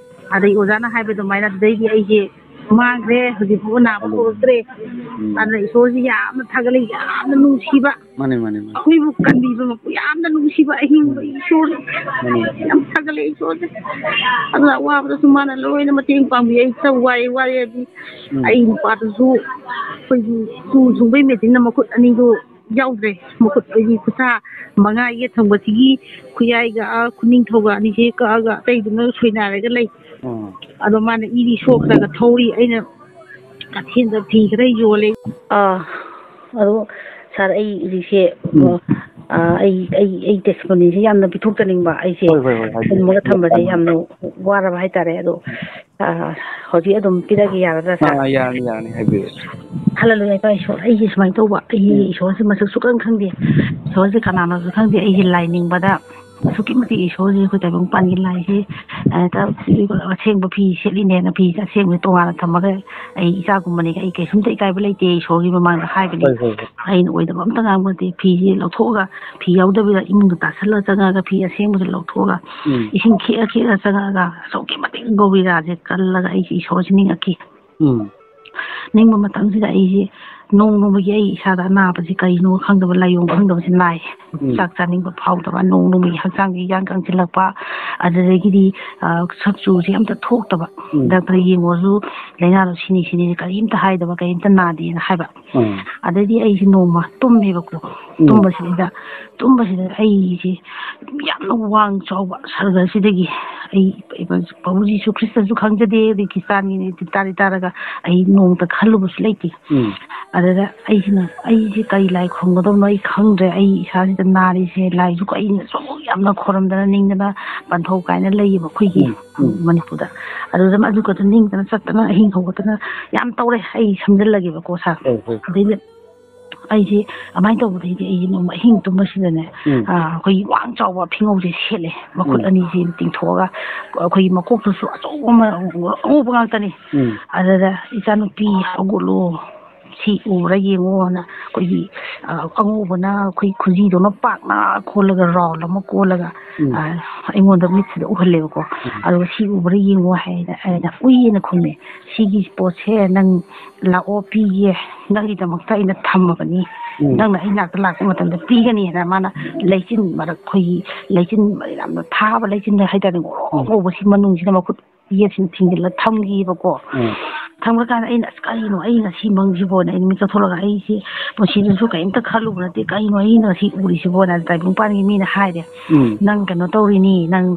ꯑꯗꯩ ꯑꯣꯖꯥꯅ ꯍꯥꯏꯕ ꯑꯗꯨꯃꯥꯏꯅ ꯑꯗꯨꯗꯩꯗꯤ ꯑꯩꯁꯦ ꯃꯥꯡꯈ꯭ꯔꯦ, ꯍꯧꯖꯤꯛ ꯐꯥꯎꯕ ꯅꯥꯕ ꯍꯧꯔꯛꯇ꯭ꯔꯦ꯫ ꯎꯝ꯫ ꯑꯗꯨꯅ ꯏꯁꯣꯔꯁꯤ ꯌꯥꯝꯅ ꯊꯥꯒꯠꯂꯤ, ꯌꯥꯝꯅ ꯅꯨꯡꯁꯤꯕ꯫ ꯃꯥꯅꯦ, ꯃꯥꯅꯦ, ꯃꯥꯅꯦ꯫ ꯑꯩꯈꯣꯏꯕꯨ ꯀꯟꯕꯤꯕ ꯃꯄꯨ ꯌꯥꯝꯅ ꯅꯨꯡꯁꯤꯕ ꯑꯍꯤꯡꯕ ꯏꯁꯣꯔ꯫ ꯃꯥꯅꯦ꯫ ꯌꯥꯝ ꯊꯥꯒꯠꯂꯦ ꯏꯁꯣꯔꯁꯦ꯫ ꯑꯗꯨꯅ ꯑꯋꯥꯕꯗꯁꯨ ꯃꯥꯅ ꯂꯣꯏꯅ ꯃꯇꯦꯡ ꯄꯥꯡꯕꯤ꯫ ꯑꯩ ꯈꯔ ꯋꯥꯏ, ꯋꯥꯏ ꯍꯥꯏꯗꯤ ꯎꯝ꯫ ꯑꯩ ꯅꯨꯄꯥꯗꯨꯁꯨ ꯑꯩꯈꯣꯏꯒꯤ ꯆꯨ ꯁꯨꯡꯕꯩ ꯃꯦꯆꯤꯟꯅ ꯃꯈꯨꯠ ꯑꯅꯤꯗꯨ ꯌꯥꯎꯗ꯭ꯔꯦ꯫ ꯃꯈꯨꯠ ꯑꯩꯒꯤ ꯈꯨꯠꯁꯥ ꯃꯉꯥ ꯌꯦꯠ ꯊꯪꯕꯁꯤꯒꯤ ꯈꯨꯌꯥꯏꯒ, ꯑꯥ, ꯈꯨꯅꯤꯡꯊꯧꯒ ꯑꯅꯤꯁꯦ ꯀꯛꯑꯒ ꯑꯇꯩꯗꯨꯅ ꯁꯣꯏꯅꯥꯏꯔꯒ ꯂꯩ꯫ ꯑꯣ꯫ ꯑꯗꯣ ꯃꯥꯅ ꯏꯗꯤ ꯁꯣꯛꯈ꯭ꯔꯒ ꯊꯧꯔꯤ꯫ ꯑꯩꯅ ꯀꯩꯊꯦꯜꯗ ꯐꯤ ꯈꯔ ꯌꯣꯜꯂꯦ꯫ ꯑꯥ, ꯑꯗꯣ ꯁꯥꯔ, ꯑꯩ ꯍꯧꯖꯤꯛꯁꯦ, ꯎꯝ꯫ ꯑ, ꯑꯩ, ꯑꯩ, ꯑꯩ testimonyꯁꯦ ꯌꯥꯝꯅ ꯄꯤꯊꯣꯛꯆꯅꯤꯡꯕ ꯑꯩꯁꯦ꯫ ꯍꯣꯏ, ꯍꯣꯏ, ꯍꯣꯏ, ꯍꯥꯏꯕꯤꯌꯨ꯫ ꯐꯨꯝꯃꯒ ꯊꯝꯕꯁꯦ ꯌꯥꯝꯅ ꯋꯥꯔꯕ ꯍꯥꯏꯇꯥꯔꯦ꯫ ꯑꯗꯣ, ꯑ, ꯍꯧꯖꯤꯛ ꯑꯗꯨꯝ ꯄꯤꯔꯛꯑꯒꯦ ꯌꯥꯒꯗ꯭ꯔꯥ, ꯁꯥꯔ? ꯑꯥ, ꯌꯥꯔꯅꯤ, ꯌꯥꯔꯅꯤ, ꯍꯥꯏꯕꯤꯌꯨ꯫ ꯍꯜꯂꯦꯂꯨꯌꯥ, ꯏꯄꯥ ꯏꯁꯣꯔ, ꯑꯩꯒꯤ ꯁꯨꯃꯥꯏꯅ ꯇꯧꯕ, ꯑꯩꯒꯤ ꯎꯝ꯫ ꯏꯁꯣꯔꯁꯦ ꯃꯁꯛ ꯁꯨꯛꯈꯪ ꯈꯪꯗꯦ, ꯏꯁꯣꯔꯁꯦ ꯀꯅꯥꯅꯣꯁꯨ ꯈꯪꯗꯦ꯫ ꯑꯩꯒꯤ ꯂꯥꯏ ꯅꯤꯡꯕꯗ ꯑꯁꯨꯛꯀꯤ ꯃꯇꯤꯛ ꯏꯁꯣꯔꯁꯦ ꯑꯩꯈꯣꯏ ꯇꯥꯏꯕꯪ ꯄꯥꯟꯒꯤ ꯂꯥꯏꯁꯦ, ꯑ, ꯑꯁꯦꯡꯕ ꯐꯤ ꯁꯦꯠꯂꯤꯅꯦꯅ ꯐꯤꯁꯦ ꯑꯁꯦꯡꯕꯁꯦ ꯇꯣꯉꯥꯟꯅ ꯊꯝꯃꯒ ꯑꯩ ꯏꯆꯥꯒꯨꯝꯕꯅꯤ, ꯑꯩ ꯀꯩꯁꯨꯝꯇ ꯏꯀꯥꯏꯕ ꯂꯩꯇꯦ, ꯏꯁꯣꯔꯒꯤ ꯃꯃꯥꯡꯗ ꯍꯥꯏꯕꯅꯤ꯫ ꯍꯣꯏ, ꯍꯣꯏ, ꯍꯣꯏ꯫ ꯑꯩꯅ ꯑꯣꯏꯗꯕ ꯑꯝꯇ ꯉꯥꯡꯕ ꯅꯠꯇꯦ꯫ ꯐꯤꯁꯦ ꯂꯧꯊꯣꯛꯑꯒ, ꯐꯤ ꯌꯥꯎꯗꯕꯤꯗ ꯏꯃꯨꯡꯗ ꯇꯥꯁꯜꯂ ꯆꯪꯉꯒ ꯐꯤ ꯑꯁꯦꯡꯕꯁꯦ ꯂꯧꯊꯣꯛꯑꯒ ꯎꯝ꯫ ꯏꯁꯤꯡ ꯈꯤꯛꯑ ꯈꯤꯛꯑ ꯆꯪꯉꯛꯑꯒ ꯑꯁꯨꯛꯀꯤ ꯃꯇꯤꯛ ꯒꯣꯕꯤꯟꯗꯁꯦ ꯀꯜꯂꯒ ꯑꯩꯁꯦ ꯏꯁꯣꯔꯁꯦ ꯅꯤꯡꯉꯛꯈꯤ꯫ ꯎꯝ꯫ ꯅꯤꯡꯕ ꯃꯇꯝꯁꯤꯗ ꯑꯩꯁꯦ ꯅꯣꯡ ꯅꯣꯡꯃꯒꯤ ꯑꯩ ꯏꯁꯥꯗ ꯑꯅꯥꯕꯁꯤ ꯀꯔꯤꯅꯣ ꯈꯪꯗꯕ, ꯂꯥꯏꯑꯣꯡ ꯈꯪꯗꯕꯁꯤ ꯅꯥꯏ꯫ ꯎꯝ꯫ ꯆꯥꯛ ꯆꯥꯅꯤꯡꯕ ꯐꯥꯎꯗꯕ, ꯅꯣꯡ ꯅꯣꯡꯃꯒꯤ ꯍꯛꯆꯥꯡꯁꯤ ꯏꯌꯥꯡ ꯀꯪꯁꯤꯜꯂꯛꯄ, ꯑꯗꯨꯗꯒꯤꯗꯤ, ꯑ, ꯁꯛ ꯆꯨꯁꯤ ꯑꯝꯇ ꯊꯣꯛꯇꯕ꯫ ꯎꯝ꯫ ꯗꯥꯛꯇꯔ ꯌꯦꯡꯉꯨꯔꯁꯨ ꯂꯥꯏꯅꯥꯗꯣ ꯁꯤꯅꯤ ꯁꯤꯅꯤ ꯀꯔꯤꯝꯇ ꯍꯥꯏꯗꯕ, ꯀꯔꯤꯝꯇ ꯅꯥꯗꯦꯅ ꯍꯥꯏꯕ꯫ ꯎꯝ꯫ ꯑꯗꯩꯗꯤ ꯑꯩꯁꯦ ꯅꯣꯡꯃ ꯇꯨꯝꯃꯦꯕꯀꯣ꯫ ꯎꯝ꯫ ꯇꯨꯝꯕꯁꯤꯗ, ꯇꯨꯝꯕꯁꯤꯗ ꯑꯩꯁꯦ ꯌꯥꯝꯅ ꯋꯥꯡ ꯆꯥꯎꯕ ꯁꯔꯒꯁꯤꯗꯒꯤ ꯑꯩ ꯄ꯭ꯔꯚꯨ ꯖꯤꯁꯨ ꯈ꯭ꯔꯤꯁꯇꯁꯨ ꯈꯪꯖꯗꯦ, ꯑꯗꯩ ꯈ꯭ꯔꯤꯁꯇꯥꯟꯒꯤꯅꯤ ꯇꯥꯔꯤ ꯇꯥꯔꯒ ꯑꯩ ꯅꯣꯡꯃꯇ ꯈꯜꯂꯨꯕꯁꯨ ꯂꯩꯇꯦ꯫ ꯎꯝ꯫ ꯑꯗꯨꯗ ꯑꯩꯁꯤꯅ, "ꯑꯩꯁꯦ ꯀꯔꯤ ꯂꯥꯏ ꯈꯨꯔꯨꯝꯒꯗꯕꯅꯣ ꯑꯩ ꯈꯪꯗ꯭ꯔꯦ꯫ ꯑꯩ ꯏꯁꯥꯁꯤꯗ ꯅꯥꯔꯤꯁꯦ ꯂꯥꯏꯁꯨ ꯀꯩꯅ ꯁꯨꯝ ꯌꯥꯝꯅ ꯈꯨꯔꯨꯝꯗꯅ ꯅꯤꯡꯗꯅ ꯄꯟꯊꯧ ꯀꯥꯏꯅ ꯂꯩꯌꯦꯕ ꯑꯩꯈꯣꯏꯒꯤ ꯎꯝ, ꯎꯝ꯫ ꯃꯅꯤꯄꯨꯔꯗ꯫ ꯑꯗꯨꯗ ꯑꯗꯨ ꯈꯛꯇ ꯅꯤꯡꯗꯅ ꯆꯠꯇꯅ ꯑꯍꯤꯡ ꯍꯧꯒꯠꯇꯅ ꯌꯥꯝ ꯇꯧꯔꯦ꯫ ꯑꯩ ꯁꯝꯖꯜꯂꯒꯦꯕꯀꯣ, ꯁꯥꯔ꯫ ꯍꯣꯏ, ꯍꯣꯏ꯫ ꯑꯗꯩꯗꯤ ꯑꯩꯁꯦ ꯑꯗꯨꯃꯥꯏꯅ ꯇꯧꯕꯗꯩꯗꯤ ꯑꯩꯁꯦ ꯅꯣꯡꯃ ꯑꯍꯤꯡ ꯇꯨꯝꯕꯁꯤꯗꯅꯦ, ꯎꯝ꯫ ꯑ, ꯑꯩꯈꯣꯏꯒꯤ ꯋꯥꯡ ꯆꯥꯎꯕ ꯐꯤꯉꯧꯁꯦ ꯁꯦꯠꯂꯦ꯫ ꯃꯈꯨꯠ ꯎꯝ꯫ ꯑꯅꯤꯁꯦ ꯇꯤꯡꯊꯣꯛꯑꯒ ꯑꯩꯈꯣꯏꯒꯤ ꯃꯀꯣꯛꯇꯨꯁꯨ ꯑꯆꯧꯕ ꯑꯃ, ꯑꯉꯧꯕ ꯉꯥꯛꯇꯅꯤ꯫ ꯎꯝ꯫ ꯑꯗꯨꯗ, "ꯏꯆꯥꯅꯨꯄꯤ ꯍꯧꯒꯠꯂꯣ, ꯁꯤ ꯎꯕ꯭ꯔꯥ ꯌꯦꯡꯉꯣꯅ ꯑꯩꯈꯣꯏꯒꯤ, ꯑ, ꯑꯉꯧꯕꯅ ꯑꯩꯈꯣꯏ ꯈꯨꯖꯤꯗꯧꯅ ꯄꯥꯛꯅ ꯀꯣꯜꯂꯒ, ꯔꯥꯎꯟ ꯑꯃ ꯀꯣꯜꯂꯒ, ꯎꯝ꯫ ꯑ, ꯑꯩꯉꯣꯟꯗ ꯃꯤꯠꯁꯤꯗ ꯎꯍꯜꯂꯦꯕꯀꯣ꯫ ꯎꯝ꯫ ꯑꯗꯨꯒ "ꯁꯤ ꯎꯕ꯭ꯔꯥ ꯌꯦꯡꯉꯣ" ꯍꯥꯏꯅ ꯑꯩꯅ "ꯎꯏꯌꯦꯅ" ꯈꯨꯝꯃꯦ꯫ "ꯁꯤꯒꯤ ꯄꯣꯠꯁꯦ ꯅꯪ ꯂꯥꯛꯑꯣ ꯄꯤꯒꯦ, ꯅꯪꯒꯤꯗꯃꯛꯇ ꯑꯩꯅ ꯊꯝꯃꯕꯅꯤ, ꯎꯝ꯫ ꯅꯪꯅ ꯑꯩ ꯅꯥꯛꯇ ꯂꯥꯛꯄ ꯃꯇꯝꯗ ꯄꯤꯒꯅꯤ" ꯍꯥꯏꯅ ꯃꯥꯅ ꯂꯩꯆꯤꯟ ꯃꯔꯛ, ꯑꯩꯈꯣꯏꯒꯤ ꯂꯩꯆꯤꯟ ꯌꯥꯝꯅ ꯊꯥꯕ ꯂꯩꯆꯤꯟ ꯍꯥꯏꯇꯥꯔꯦ, ꯎꯝ꯫ ꯉꯧꯕꯁꯤ ꯃꯅꯨꯡꯁꯤꯗ ꯃꯈꯨꯠ ꯌꯦꯠꯁꯤꯅ ꯊꯤꯡꯖꯤꯜꯂ ꯊꯝꯈꯤꯕꯀꯣ꯫ ꯎꯝ꯫ ꯊꯝꯈ꯭ꯔꯀꯥꯟꯗ ꯑꯩꯅ, "ꯑꯁ, ꯀꯔꯤꯅꯣ ꯑꯩ ꯉꯁꯤ ꯃꯪꯁꯤꯕꯣꯅ?" ꯑꯩꯅ ꯃꯤꯠ ꯆꯠꯊꯣꯛꯂꯒ, ꯑꯩꯁꯤ ꯄꯨꯟꯁꯤꯗꯁꯨ ꯀꯔꯤꯝꯇ ꯈꯜꯂꯨꯕ ꯅꯠꯇꯦ, "ꯀꯔꯤꯅꯣ ꯑꯩꯅ ꯉꯁꯤ ꯎꯔꯤꯁꯤꯕꯣꯅ?" ꯇꯥꯏꯕꯪꯄꯥꯟꯒꯤ ꯃꯤꯅ ꯍꯥꯏꯔꯦ, ꯎꯝ꯫ "ꯅꯪ ꯀꯩꯅꯣ ꯇꯧꯔꯤꯅꯤ, ꯅꯪ,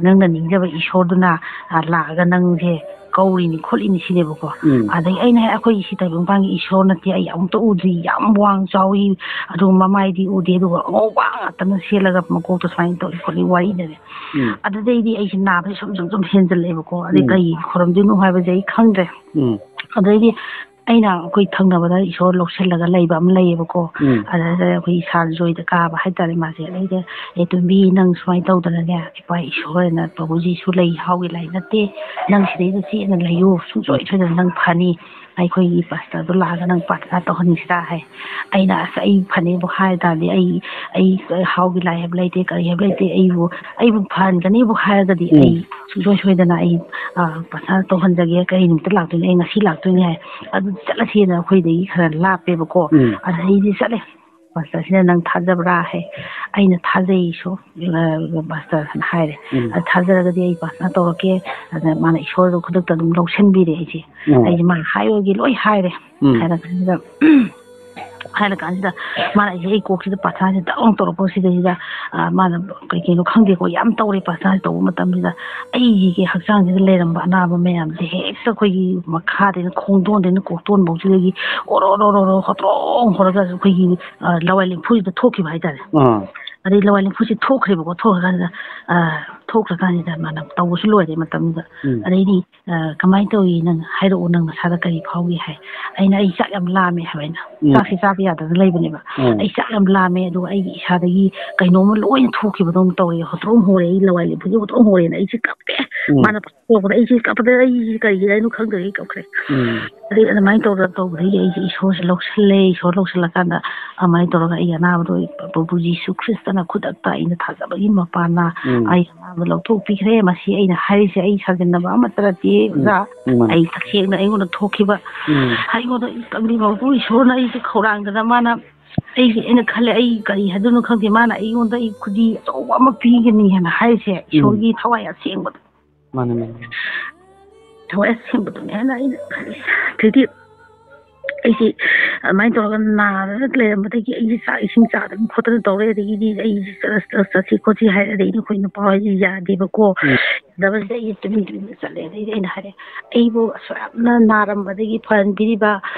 ꯅꯪꯅ ꯅꯤꯡꯖꯕ ꯏꯁꯣꯔꯗꯨꯅ, ꯑ, ꯂꯥꯛꯑꯒ ꯅꯪꯁꯦ ꯀꯧꯔꯤꯅꯤ ꯈꯣꯠꯂꯤꯅꯤ" ꯁꯤꯅꯦꯕꯀꯣ꯫ ꯎꯝ꯫ ꯑꯗꯩ ꯑꯩꯅ ꯍꯥꯏ, "ꯑꯩꯈꯣꯏ ꯁꯤ ꯇꯥꯏꯕꯪꯄꯥꯟꯒꯤ ꯏꯁꯣꯔ ꯅꯠꯇꯦ, ꯑꯩ ꯑꯃꯨꯛꯇ ꯎꯗ꯭ꯔꯤ, ꯌꯥꯝ ꯋꯥꯡ ꯆꯥꯎꯏ, ꯑꯗꯨꯒ ꯃꯃꯥꯏꯗꯤ ꯎꯗꯦ, ꯑꯗꯨꯒ ꯑꯉꯧꯕ ꯉꯥꯛꯇꯅ ꯁꯦꯠꯂꯒ ꯃꯀꯣꯛꯇ ꯁꯨꯃꯥꯏꯅ ꯇꯧꯏ ꯈꯣꯠꯂꯤ" ꯋꯥꯔꯤꯗꯅꯦ꯫ ꯎꯝ꯫ ꯑꯗꯨꯗꯩꯗꯤ ꯑꯩꯁꯦ ꯅꯥꯕꯁꯦ ꯁꯨꯝ, ꯁꯨꯝ, ꯁꯨꯝ ꯍꯦꯟꯖꯜꯂꯛꯑꯦꯕꯀꯣ꯫ ꯑꯗꯩ ꯎꯝ꯫ ꯀꯩ ꯈꯣꯏꯔꯝꯗꯣꯏꯅꯣ ꯍꯥꯏꯕꯁꯦ ꯑꯩ ꯈꯪꯗ꯭ꯔꯦ꯫ ꯎꯝ꯫ ꯑꯗꯩꯗꯤ ꯑꯩꯅ ꯑꯩꯈꯣꯏ ꯊꯪꯅꯕꯗ ꯏꯁꯣꯔ ꯂꯧꯁꯤꯜꯂꯒ ꯂꯩꯕ ꯑꯃ ꯂꯩꯌꯦꯕꯀꯣ꯫ ꯎꯝ꯫ ꯑꯗꯨꯗ ꯑꯩꯈꯣꯏ ꯏꯁꯥꯟ ꯖꯣꯏꯗ ꯀꯥꯕ ꯍꯥꯏꯇꯥꯔꯦ ꯃꯥꯁꯦ꯫ ꯑꯗꯩꯗ, "ꯑꯦ, ꯇꯣꯝꯕꯤ, ꯅꯪ ꯁꯨꯃꯥꯏꯅ ꯇꯧꯗꯅꯅꯦ, ꯏꯄꯥ ꯏꯁꯣꯔ ꯍꯥꯏꯅ ꯄ꯭ꯔꯚꯨ ꯖꯤꯁꯨ ꯂꯩ, ꯍꯥꯎꯒꯤ ꯂꯥꯏ ꯅꯠꯇꯦ, ꯅꯪ ꯁꯤꯗꯩꯗ ꯆꯦꯠꯅ ꯂꯩꯌꯨ, ꯁꯨꯡꯁꯣꯏ ꯁꯣꯏꯗꯅ ꯅꯪ ꯐꯅꯤ, ꯑꯩꯈꯣꯏꯒꯤ ꯄꯥꯁꯇꯔꯗꯣ ꯂꯥꯛꯑꯒ ꯅꯪ ꯄ꯭ꯔꯥꯊꯅꯥ ꯇꯧꯍꯟꯁꯤꯔꯥ?" ꯍꯥꯏ꯫ ꯑꯩꯅ, "ꯑꯁ, ꯑꯩ ꯐꯅꯦꯕꯨ ꯍꯥꯏ ꯇꯥꯔꯗꯤ ꯑꯩ, ꯑꯩ ꯍꯥꯎꯒꯤ ꯂꯥꯏ ꯍꯥꯏꯕ ꯂꯩꯇꯦ, ꯀꯔꯤ ꯍꯥꯏꯕ ꯂꯩꯇꯦ, ꯑꯩꯕꯨ, ꯑꯩꯕꯨ ꯐꯍꯟꯒꯅꯤꯕꯨ ꯍꯥꯏꯔꯒꯗꯤ ꯎꯝ꯫ ꯑꯩ ꯁꯨꯡꯁꯣꯏ ꯁꯣꯏꯗꯅ ꯑꯩ, ꯑ, ꯄ꯭ꯔꯥꯊꯅꯥ ꯇꯧꯍꯟꯖꯒꯦ, ꯀꯔꯤ ꯅꯨꯃꯤꯠꯇ ꯂꯥꯛꯇꯣꯏꯅꯣ? ꯑꯩ ꯉꯁꯤ ꯂꯥꯛꯇꯣꯏꯅꯦ" ꯍꯥꯏ꯫ "ꯑꯗꯨ ꯆꯠꯂꯁꯦꯅ ꯑꯩꯈꯣꯏꯗꯒꯤ ꯈꯔ ꯂꯥꯞꯄꯦꯕꯀꯣ꯫ ꯎꯝ꯫ ꯑꯗ ꯑꯩꯗꯤ ꯆꯠꯂꯦ꯫ ꯄꯥꯁꯇꯔꯁꯤꯅ ꯅꯪ ꯊꯥꯖꯕ꯭ꯔꯥ?" ꯍꯥꯏ꯫ ꯑꯩꯅ ꯊꯥꯖꯩ ꯏꯁꯣꯔ, ꯑ, ꯄꯥꯁꯇꯔ ꯍꯥꯏꯅ ꯍꯥꯏꯔꯦ꯫ ꯎꯝ꯫ "ꯑ, ꯊꯥꯖꯔꯒꯗꯤ ꯑꯩ ꯄ꯭ꯔꯥꯊꯅꯥ ꯇꯧꯔꯛꯀꯦ꯫ ꯑꯗ ꯃꯥꯅ ꯏꯁꯣꯔꯗꯣ ꯈꯨꯗꯛꯇ ꯑꯗꯨꯝ ꯂꯧꯁꯤꯟꯕꯤꯔꯦ ꯑꯩꯁꯦ꯫ ꯎꯝ꯫ ꯑꯩꯁꯦ ꯃꯥꯅ ꯍꯥꯏꯔꯨꯔꯒꯦ ꯂꯣꯏ ꯍꯥꯏꯔꯦ"꯫ ꯎꯝ꯫ ꯍꯥꯏꯔ ꯀꯥꯟꯁꯤꯗ, ꯍꯥꯏꯔ ꯀꯥꯟꯁꯤꯗ ꯃꯥꯅ ꯑꯩꯁꯦ ꯑꯩ ꯀꯣꯛꯁꯤꯗ ꯄ꯭ꯔꯥꯊꯅꯥꯁꯦ ꯗꯛ ꯂꯥꯎ ꯇꯧꯔꯛꯄ ꯁꯤꯗꯩꯁꯤꯗ, ꯑ, ꯃꯥꯅ ꯀꯩ ꯀꯩꯅꯣ ꯈꯪꯗꯦꯀꯣ, ꯌꯥꯝ ꯇꯧꯔꯦ ꯄ꯭ꯔꯥꯊꯅꯥꯁꯦ ꯇꯧꯕ ꯃꯇꯝꯁꯤꯗ꯫ ꯑꯩꯒꯤ ꯍꯛꯆꯥꯡꯁꯤꯗ ꯂꯩꯔꯝꯕ ꯑꯅꯥꯕ ꯃꯌꯥꯝꯁꯦ ꯍꯦꯛꯇ ꯑꯩꯈꯣꯏꯒꯤ ꯃꯈꯥꯗꯩꯅ ꯈꯣꯡꯗꯣꯟꯗꯩꯅ ꯀꯣꯛꯇꯣꯟꯐꯧꯁꯤꯗꯒꯤ ꯑꯣꯔꯣ, ꯑꯣꯔꯣ, ꯑꯣꯔꯣ, ꯑꯣꯔꯣ, ꯍꯣꯇ꯭ꯔꯣꯡ ꯍꯣꯔꯒ ꯑꯩꯈꯣꯏꯒꯤ, ꯑ, ꯂꯋꯥꯏ ꯂꯦꯝꯐꯨꯁꯤꯗ ꯊꯣꯛꯈꯤꯕ ꯍꯥꯏꯇꯥꯔꯦ꯫ ꯑꯥ꯫ ꯑꯗꯩ ꯂꯋꯥꯏ ꯂꯦꯝꯐꯨꯁꯤ ꯊꯣꯛꯈ꯭ꯔꯦꯕꯀꯣ, ꯊꯣꯛꯈ꯭ꯔꯀꯥꯟꯁꯤꯗ, ꯑ, ꯊꯣꯛꯈ꯭ꯔꯀꯥꯟꯁꯤꯗ ꯃꯥꯅ ꯇꯧꯕꯁꯨ ꯂꯣꯏꯔꯦ ꯃꯇꯝꯗꯨꯗ꯫ ꯎꯝ꯫ ꯑꯗꯩꯗꯤ, "ꯑ, ꯀꯃꯥꯏꯅ ꯇꯧꯏ? ꯅꯪ ꯍꯥꯏꯔꯛꯑꯣ, ꯅꯪ ꯅꯁꯥꯗ ꯀꯔꯤ ꯐꯥꯎꯒꯦ?" ꯍꯥꯏ꯫ ꯑꯩꯅ, "ꯑꯩ ꯆꯥꯛ ꯌꯥꯝ ꯂꯥꯝꯃꯦ" ꯍꯥꯏꯕ ꯑꯩꯅ꯫ ꯎꯝ꯫ ꯆꯥꯛꯁꯤ ꯆꯥꯕ ꯌꯥꯗꯅ ꯂꯩꯕꯅꯦꯕ꯫ ꯎꯝ꯫ "ꯑꯩ ꯆꯥꯛ ꯌꯥꯝ ꯂꯥꯝꯃꯦ, ꯑꯗꯨꯒ ꯑꯩꯒꯤ ꯏꯁꯥꯗꯒꯤ ꯀꯩꯅꯣꯝꯃ ꯂꯣꯏꯅ ꯊꯣꯛꯈꯤꯕꯗꯧꯅ ꯇꯧꯔꯦ, ꯍꯣꯇ꯭ꯔꯣꯝ ꯍꯣꯔꯦ, ꯑꯩ ꯂꯋꯥꯏ ꯂꯦꯝꯐꯨꯁꯦ ꯍꯣꯇ꯭ꯔꯣꯝ ꯍꯣꯔꯦꯅ" ꯑꯩꯁꯦ ꯀꯞꯄꯦ꯫ ꯎꯝ꯫ ꯃꯥꯅ ꯄꯥꯊꯣꯛꯄꯗ ꯑꯩꯁꯦ ꯀꯞꯄꯗ ꯑꯩꯁꯦ ꯀꯔꯤꯒꯤ ꯍꯥꯏꯅꯣ ꯈꯪꯗ꯭ꯔꯦ, ꯑꯩ ꯀꯞꯈ꯭ꯔꯦ꯫ ꯎꯝ꯫ ꯑꯗꯩ ꯑꯗꯨꯃꯥꯏꯅ ꯇꯧꯗꯅ ꯇꯧꯕꯗꯒꯤ ꯑꯩꯁꯦ ꯏꯁꯣꯔꯁꯦ ꯂꯧꯁꯜꯂꯦ꯫ ꯏꯁꯣꯔ ꯂꯧꯁꯜꯂꯀꯥꯟꯗ ꯑꯗꯨꯃꯥꯏꯅ ꯇꯧꯔꯒ ꯑꯩꯒꯤ ꯑꯅꯥꯕꯗꯣ ꯄ꯭ꯔꯚꯨ ꯖꯤꯁꯨ ꯈ꯭ꯔꯤꯁꯇꯅ ꯈꯨꯗꯛꯇ ꯑꯩꯅ ꯊꯥꯖꯕꯒꯤ ꯃꯄꯥꯟꯅ ꯎꯝ꯫ ꯑꯩꯒꯤ ꯑꯅꯥꯕꯗꯣ ꯂꯧꯊꯣꯛꯄꯤꯈ꯭ꯔꯦ꯫ ꯃꯁꯤ ꯑꯩꯅ ꯍꯥꯏꯔꯤꯁꯦ ꯑꯩ ꯁꯥꯖꯤꯟꯅꯕ ꯑꯃꯠꯇ ꯅꯠꯇꯦ, ꯎꯝ꯫ ꯑꯣꯖꯥ꯫ ꯎꯝ, ꯃꯥꯅꯦ꯫ ꯑꯩ ꯇꯁꯦꯡꯅ ꯑꯩꯉꯣꯟꯗ ꯊꯣꯛꯈꯤꯕ꯫ ꯎꯝ꯫ ꯑꯩꯉꯣꯟꯗ ꯀꯝꯂꯤ ꯃꯄꯨ ꯏꯁꯣꯔꯅ ꯑꯩꯁꯦ ꯈꯧꯔꯥꯡꯗꯅ ꯃꯥꯅ ꯑꯩꯁꯦ, ꯑꯩꯅ ꯈꯜꯂꯦ ꯑꯩ ꯀꯔꯤ ꯍꯥꯏꯗꯣꯏꯅꯣ ꯈꯪꯗꯦ, ꯃꯥꯅ ꯑꯩꯉꯣꯟꯗ ꯑꯩ ꯈꯨꯗꯤ ꯑꯆꯧꯕ ꯑꯃ ꯄꯤꯒꯅꯤ ꯍꯥꯏꯅ ꯍꯥꯏꯔꯤꯁꯦ ꯎꯝ꯫ ꯏꯁꯣꯔꯒꯤ ꯊꯋꯥꯏ ꯑꯁꯦꯡꯕꯗꯣ꯫ ꯃꯥꯅꯦ, ꯃꯥꯅꯦ꯫ ꯊꯋꯥꯏ ꯑꯁꯦꯡꯕꯗꯨꯅꯦ ꯍꯥꯏꯅ ꯑꯩꯅ ꯈꯜꯂꯤꯁꯦ꯫ ꯑꯗꯩꯗꯤ ꯑꯩꯁꯦ ꯑꯗꯨꯃꯥꯏꯅ ꯇꯧꯔꯒ ꯅꯥꯔꯒ ꯂꯩꯔꯝꯕꯗꯒꯤ ꯑꯩꯁꯦ ꯆꯥꯛ ꯏꯁꯤꯡ ꯆꯥꯗꯅ ꯈꯣꯠꯇꯅ ꯇꯧꯔꯦ꯫ ꯑꯗꯒꯤꯗꯤ ꯑꯩꯁꯦ ꯆꯠ-, ꯆꯠ-, ꯆꯠꯁꯤ ꯈꯣꯠꯁꯤ ꯍꯥꯏꯔꯦ꯫ ꯑꯗꯩꯗꯤ ꯑꯩꯈꯣꯏ ꯅꯨꯄꯥ ꯍꯣꯏꯁꯦ ꯌꯥꯗꯦꯕꯀꯣ꯫ ꯎꯝ꯫ ꯌꯥꯗꯕꯁꯤꯗ ꯑꯩꯁꯦ ꯇꯨꯃꯤꯟ ꯇꯨꯃꯤꯟꯅ ꯆꯠꯂꯦ꯫ ꯑꯗꯩꯗꯤ ꯑꯩꯅ ꯍꯥꯏꯔꯦ, "ꯑꯩꯕꯨ ꯑꯁꯨꯛ ꯌꯥꯝꯅ ꯅꯥꯔꯝꯕꯗꯒꯤ ꯐꯍꯟꯕꯤꯔꯤꯕ,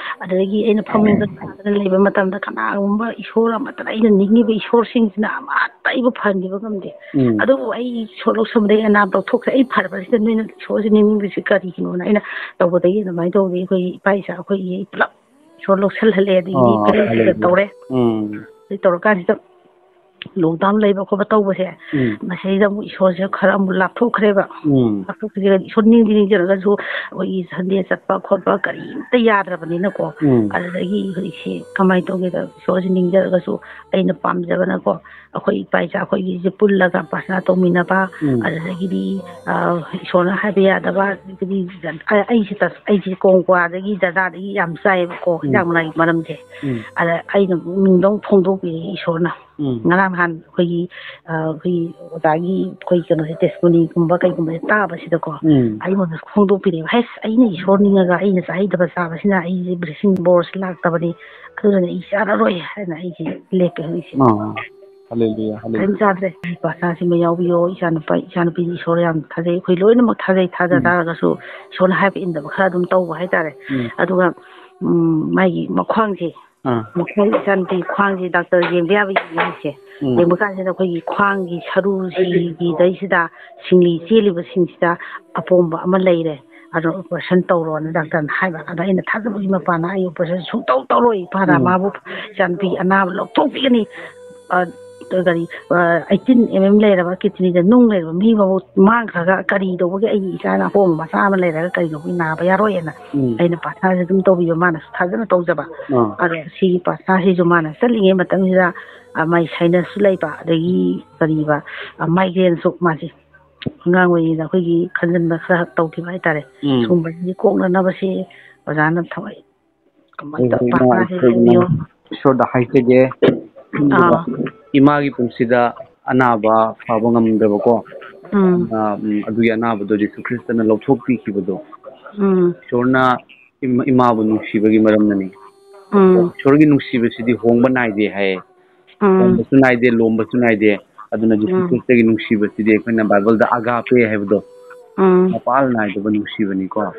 ꯑꯗꯒꯤ ꯑꯩꯅ ꯐꯃꯨꯡꯗ ꯅꯥꯗꯅ ꯂꯩꯕ ꯃꯇꯝꯗ ꯀꯅꯥꯒꯨꯝꯕ ꯏꯁꯣꯔ ꯑꯃꯠꯇꯅ ꯑꯩꯅ ꯅꯤꯡꯉꯤꯕ ꯏꯁꯣꯔꯁꯤꯡꯁꯤꯅ ꯑꯃꯠꯇ ꯑꯩꯕꯨ ꯐꯍꯟꯕꯤꯕ ꯉꯝꯗꯦ꯫ ꯎꯝ꯫ ꯑꯗꯨꯕꯨ ꯑꯩ ꯏꯁꯣꯔ ꯂꯧꯁꯟꯕꯗꯒꯤ ꯑꯅꯥꯕ ꯂꯧꯊꯣꯛꯈ꯭ꯔꯦ꯫ ꯑꯩ ꯐꯔꯕꯁꯤꯗ ꯅꯣꯏꯅ ꯏꯁꯣꯔꯁꯦ ꯅꯤꯡꯉꯤꯕꯁꯤ ꯀꯔꯤꯒꯤꯅꯣꯅ?" ꯑꯩꯅ ꯇꯧꯕꯗꯒꯤ ꯑꯗꯨꯃꯥꯏꯅ ꯇꯧꯕꯗꯒꯤ ꯑꯩꯈꯣꯏ ꯏꯄꯥ ꯏꯆꯥ ꯑꯩꯈꯣꯏ ꯏ ꯄꯨꯂꯞ ꯏꯁꯣꯔ ꯂꯧꯁꯜꯍꯜꯂꯦ꯫ ꯑꯗꯒꯤꯗꯤ ꯑꯣ, ꯐꯦꯂꯣꯁꯤꯞꯇ ꯍꯜꯂꯦꯂꯨꯌꯥ꯫ ꯇꯧꯔꯦ꯫ ꯎꯝ꯫ ꯑꯗꯩ ꯇꯧꯔꯀꯥꯟꯁꯤꯗ lockdown ꯂꯩꯕ ꯈꯣꯠꯄ ꯇꯧꯕꯁꯦ, ꯎꯝ꯫ ꯃꯁꯤꯗ ꯑꯃꯨꯛ ꯏꯁꯣꯔꯁꯦ ꯈꯔ ꯑꯃꯨꯛ ꯂꯥꯞꯊꯣꯛꯈ꯭ꯔꯦꯕ꯫ ꯎꯝ꯫ ꯂꯥꯞꯊꯣꯛꯈ꯭ꯔꯦ꯫ ꯏꯁꯣꯔ ꯅꯤꯡꯗꯤ ꯅꯤꯡꯖꯔꯒꯁꯨ ꯑꯩꯈꯣꯏꯒꯤ Sunday ꯆꯠꯄ ꯈꯣꯠꯄ ꯀꯔꯤꯝꯇ ꯌꯥꯗ꯭ꯔꯕꯅꯤꯅꯀꯣ꯫ ꯎꯝ꯫ ꯑꯗꯨꯗꯒꯤ ꯍꯧꯖꯤꯛꯁꯦ ꯀꯃꯥꯏꯅ ꯇꯧꯒꯦꯗ, ꯏꯁꯣꯔꯁꯦ ꯅꯤꯡꯖꯔꯒꯁꯨ ꯑꯩꯅ ꯄꯥꯝꯖꯕꯅꯀꯣ, ꯑꯩꯈꯣꯏ ꯏꯄꯥ ꯏꯆꯥ ꯑꯩꯈꯣꯏꯒꯤꯁꯦ ꯄꯨꯜꯂꯒ ꯄ꯭ꯔꯥꯊꯅꯥ ꯇꯧꯃꯤꯟꯅꯕ, ꯎꯝ꯫ ꯑꯗꯨꯗꯒꯤꯗꯤ, ꯑ, ꯏꯁꯣꯔꯅ ꯍꯥꯏꯕ ꯌꯥꯗꯕ, ꯑꯗꯒꯤꯗꯤ ꯑꯩꯁꯦ ꯇꯁ-, ꯑꯩꯁꯦ ꯀꯣꯡꯀ꯭ꯋꯥꯗꯒꯤ ꯖꯔꯗꯥꯗꯒꯤ ꯌꯥꯝ ꯆꯥꯏꯌꯦꯕꯀꯣ, ꯎꯝ꯫ ꯍꯤꯗꯥꯛ ꯃꯅꯥꯒꯤ ꯃꯔꯝꯁꯦ꯫ ꯎꯝ꯫ ꯑꯗ ꯑꯩꯅ ꯄꯨꯛꯅꯤꯡꯗ ꯑꯃꯨꯛ ꯐꯣꯡꯗꯣꯛꯄꯤꯔꯦ ꯏꯁꯣꯔꯅ꯫ ꯎꯝ꯫ ꯉꯔꯥꯡ ꯅꯍꯥꯟ ꯑꯩꯈꯣꯏꯒꯤ, ꯑ, ꯑꯩꯈꯣꯏꯒꯤ ꯑꯣꯖꯥꯒꯤ ꯑꯩꯈꯣꯏ ꯀꯩꯅꯣꯁꯦ, testimonyꯒꯨꯝꯕ ꯀꯩꯒꯨꯝꯕꯁꯦ ꯇꯥꯕꯁꯤꯗꯀꯣ, ꯎꯝ꯫ ꯑꯩꯉꯣꯟꯗ ꯐꯣꯡꯗꯣꯛꯄꯤꯔꯦꯕ, "ꯍꯩꯁ, ꯑꯩꯅ ꯏꯁꯣꯔ ꯅꯤꯡꯉꯒ ꯑꯩꯅ ꯆꯥꯍꯩꯗꯕ ꯆꯥꯕꯁꯤꯅ ꯑꯩꯁꯦ blessing ꯕꯣꯔꯁꯦ ꯂꯥꯛꯇꯕꯅꯤ, ꯑꯗꯨꯅꯅꯦ ꯑꯩ ꯆꯥꯔꯔꯣꯏ" ꯍꯥꯏꯅ ꯑꯩꯁꯦ ꯂꯦꯞꯄꯦ ꯍꯧꯖꯤꯛꯁꯦ꯫ ꯑꯥ, ꯍꯜꯂꯦꯂꯨꯌꯥ, ꯍꯜꯂꯦꯂꯨꯌꯥ꯫ ꯀꯔꯤꯝ ꯆꯥꯗ꯭ꯔꯦ꯫ ꯄ꯭ꯔꯥꯊꯅꯥꯁꯤꯃ ꯌꯥꯎꯕꯤꯌꯣ, ꯏꯆꯥꯅꯨꯄꯥ, ꯏꯆꯥꯅꯨꯄꯤꯗꯤ ꯏꯁꯣꯔ ꯌꯥꯝ ꯊꯥꯖꯩ, ꯑꯩꯈꯣꯏ ꯂꯣꯏꯅꯃꯛ ꯊꯥꯖꯩ, ꯊꯥꯖ ꯎꯝ꯫ ꯇꯥꯔꯒꯁꯨ ꯏꯁꯣꯔꯅ ꯍꯥꯏꯕ ꯏꯟꯗꯕ ꯈꯔ ꯑꯗꯨꯝ ꯇꯧꯕ ꯍꯥꯏꯇꯥꯔꯦ꯫ ꯎꯝ꯫ ꯑꯗꯨꯒ, ꯎꯝ, ꯃꯥꯒꯤ ꯃꯈ꯭ꯋꯥꯡꯁꯦ, ꯑꯥ꯫ ꯃꯈꯣꯏ ꯏꯆꯥꯅꯨꯄꯤ ꯈ꯭ꯋꯥꯡꯁꯤ ꯗꯥꯛꯇꯔ ꯌꯦꯡꯕ ꯌꯥꯕ ꯌꯦꯡꯉꯤꯁꯦ꯫ ꯎꯝ꯫ ꯌꯦꯡꯕ ꯀꯥꯟꯁꯤꯗ ꯑꯩꯈꯣꯏꯒꯤ ꯈ꯭ꯋꯥꯡꯒꯤ ꯁꯔꯨꯁꯤꯒꯤꯗꯩꯁꯤꯗ ꯁꯤꯡꯂꯤ ꯆꯦꯜꯂꯤꯕꯁꯤꯡꯁꯤꯗ ꯑꯄꯣꯝꯕ ꯑꯃ ꯂꯩꯔꯦ, ꯑꯗꯣ operation ꯇꯧꯔꯣꯅ ꯗꯥꯛꯇꯔꯅ ꯍꯥꯏꯕ꯫ ꯑꯗꯣ ꯑꯩꯅ ꯊꯥꯖꯕꯒꯤ ꯃꯄꯥꯟꯅ ꯑꯩ operation ꯁꯨꯡꯇꯧ ꯇꯧꯔꯣꯏ, ꯏꯄꯥꯅ ꯎꯝ꯫ ꯃꯥꯕꯨ ꯏꯆꯥꯅꯨꯄꯤ ꯑꯅꯥꯕ ꯂꯧꯊꯣꯛꯄꯤꯒꯅꯤ, ꯑ, ꯀꯔꯤ, ꯑ, eighteen M M ꯂꯩꯔꯕ kidneyꯗ ꯅꯨꯡ ꯂꯩꯔꯕ ꯃꯤ ꯐꯥꯎꯕ ꯃꯥꯡꯈ꯭ꯔꯒ ꯀꯔꯤ ꯇꯧꯕꯒꯤ ꯑꯩꯒꯤ ꯏꯆꯥꯅ ꯑꯄꯣꯝꯕ ꯃꯆꯥ ꯑꯃ ꯂꯩꯔꯒ ꯀꯔꯤ ꯇꯧꯕꯒꯤ ꯅꯥꯕ ꯌꯥꯔꯣꯏ ꯍꯥꯏꯅ ꯎꯝ꯫ ꯑꯩꯅ ꯄ꯭ꯔꯥꯊꯅꯥꯁꯦ ꯑꯗꯨꯝ ꯇꯧꯕꯤꯕ, ꯃꯥꯅꯁꯨ ꯊꯥꯖꯅ ꯇꯧꯖꯕ꯫ ꯑꯥ꯫ ꯑꯗꯣ ꯁꯤꯒꯤ ꯄ꯭ꯔꯥꯊꯅꯥꯁꯤꯁꯨ ꯃꯥꯅ ꯆꯠꯂꯤꯉꯩ ꯃꯇꯝꯁꯤꯗ, ꯑ, ꯃꯥꯏ sinusꯁꯨ ꯂꯩꯕ, ꯑꯗꯒꯤ ꯀꯔꯤꯕ, ꯑ, migraineꯁꯨ ꯃꯥꯁꯦ ꯑꯉꯥꯡ ꯑꯣꯏꯔꯤꯉꯩꯗ ꯑꯩꯈꯣꯏꯒꯤ ꯈꯟꯖꯟꯕ ꯈꯔ ꯇꯧꯈꯤꯕ ꯍꯥꯏꯇꯥꯔꯦ꯫ ꯎꯝ꯫ ꯁꯨꯝꯕꯁꯤꯗꯤ ꯀꯣꯛꯅꯅꯕꯁꯦ ꯑꯣꯖꯥꯅ ꯊꯋꯥꯏ ꯀꯃꯥꯏꯅ ꯑꯩꯈꯣꯏ ꯏꯃꯥ, ꯄꯥꯛꯅ ꯑꯩꯈꯣꯏ ꯏꯃꯥ ꯍꯦꯟꯅ ꯏꯁꯣꯔꯗ ꯍꯥꯏꯖꯒꯦ꯫ ꯑꯗꯨꯒ ꯑꯥ꯫ ꯏꯃꯥꯒꯤ ꯄꯨꯟꯁꯤꯗ ꯑꯅꯥꯕ ꯐꯕ ꯉꯝꯗꯕꯀꯣ, ꯎꯝ꯫ ꯑꯗꯨꯅ, ꯎꯝ, ꯑꯗꯨꯒꯤ ꯑꯅꯥꯕꯗꯣ ꯖꯤꯁꯨ ꯈ꯭ꯔꯤꯁꯇꯅ ꯂꯧꯊꯣꯛꯄꯤꯈꯤꯕꯗꯣ, ꯎꯝ꯫ ꯏꯁꯣꯔꯅ ꯏꯃꯥ-, ꯏꯃꯥꯕꯨ ꯅꯨꯡꯁꯤꯕꯒꯤ ꯃꯔꯝꯅꯅꯤ꯫ ꯎꯝ꯫ ꯏꯁꯣꯔꯒꯤ ꯅꯨꯡꯁꯤꯕꯁꯤꯗꯤ ꯍꯣꯡꯕ ꯅꯥꯏꯗꯦ ꯍꯥꯏꯌꯦ꯫ ꯎꯝ꯫ ꯍꯣꯡꯕꯁꯨ ꯅꯥꯏꯗꯦ, ꯂꯣꯝꯕꯁꯨ ꯅꯥꯏꯗꯦ꯫ ꯑꯗꯨꯅ ꯖꯤꯁꯨ ꯎꯝ꯫ ꯈ꯭ꯔꯤꯁꯇꯒꯤ ꯅꯨꯡꯁꯤꯕꯁꯤꯗꯤ ꯑꯩꯈꯣꯏꯅ ꯕꯥꯏꯕꯜꯗ ꯑꯒꯥꯄꯦ ꯍꯥꯏꯕꯗꯣ, ꯎꯝ꯫ ꯃꯄꯥꯜ ꯅꯥꯏꯗꯕ ꯅꯨꯡꯁꯤꯕꯅꯤꯀꯣ꯫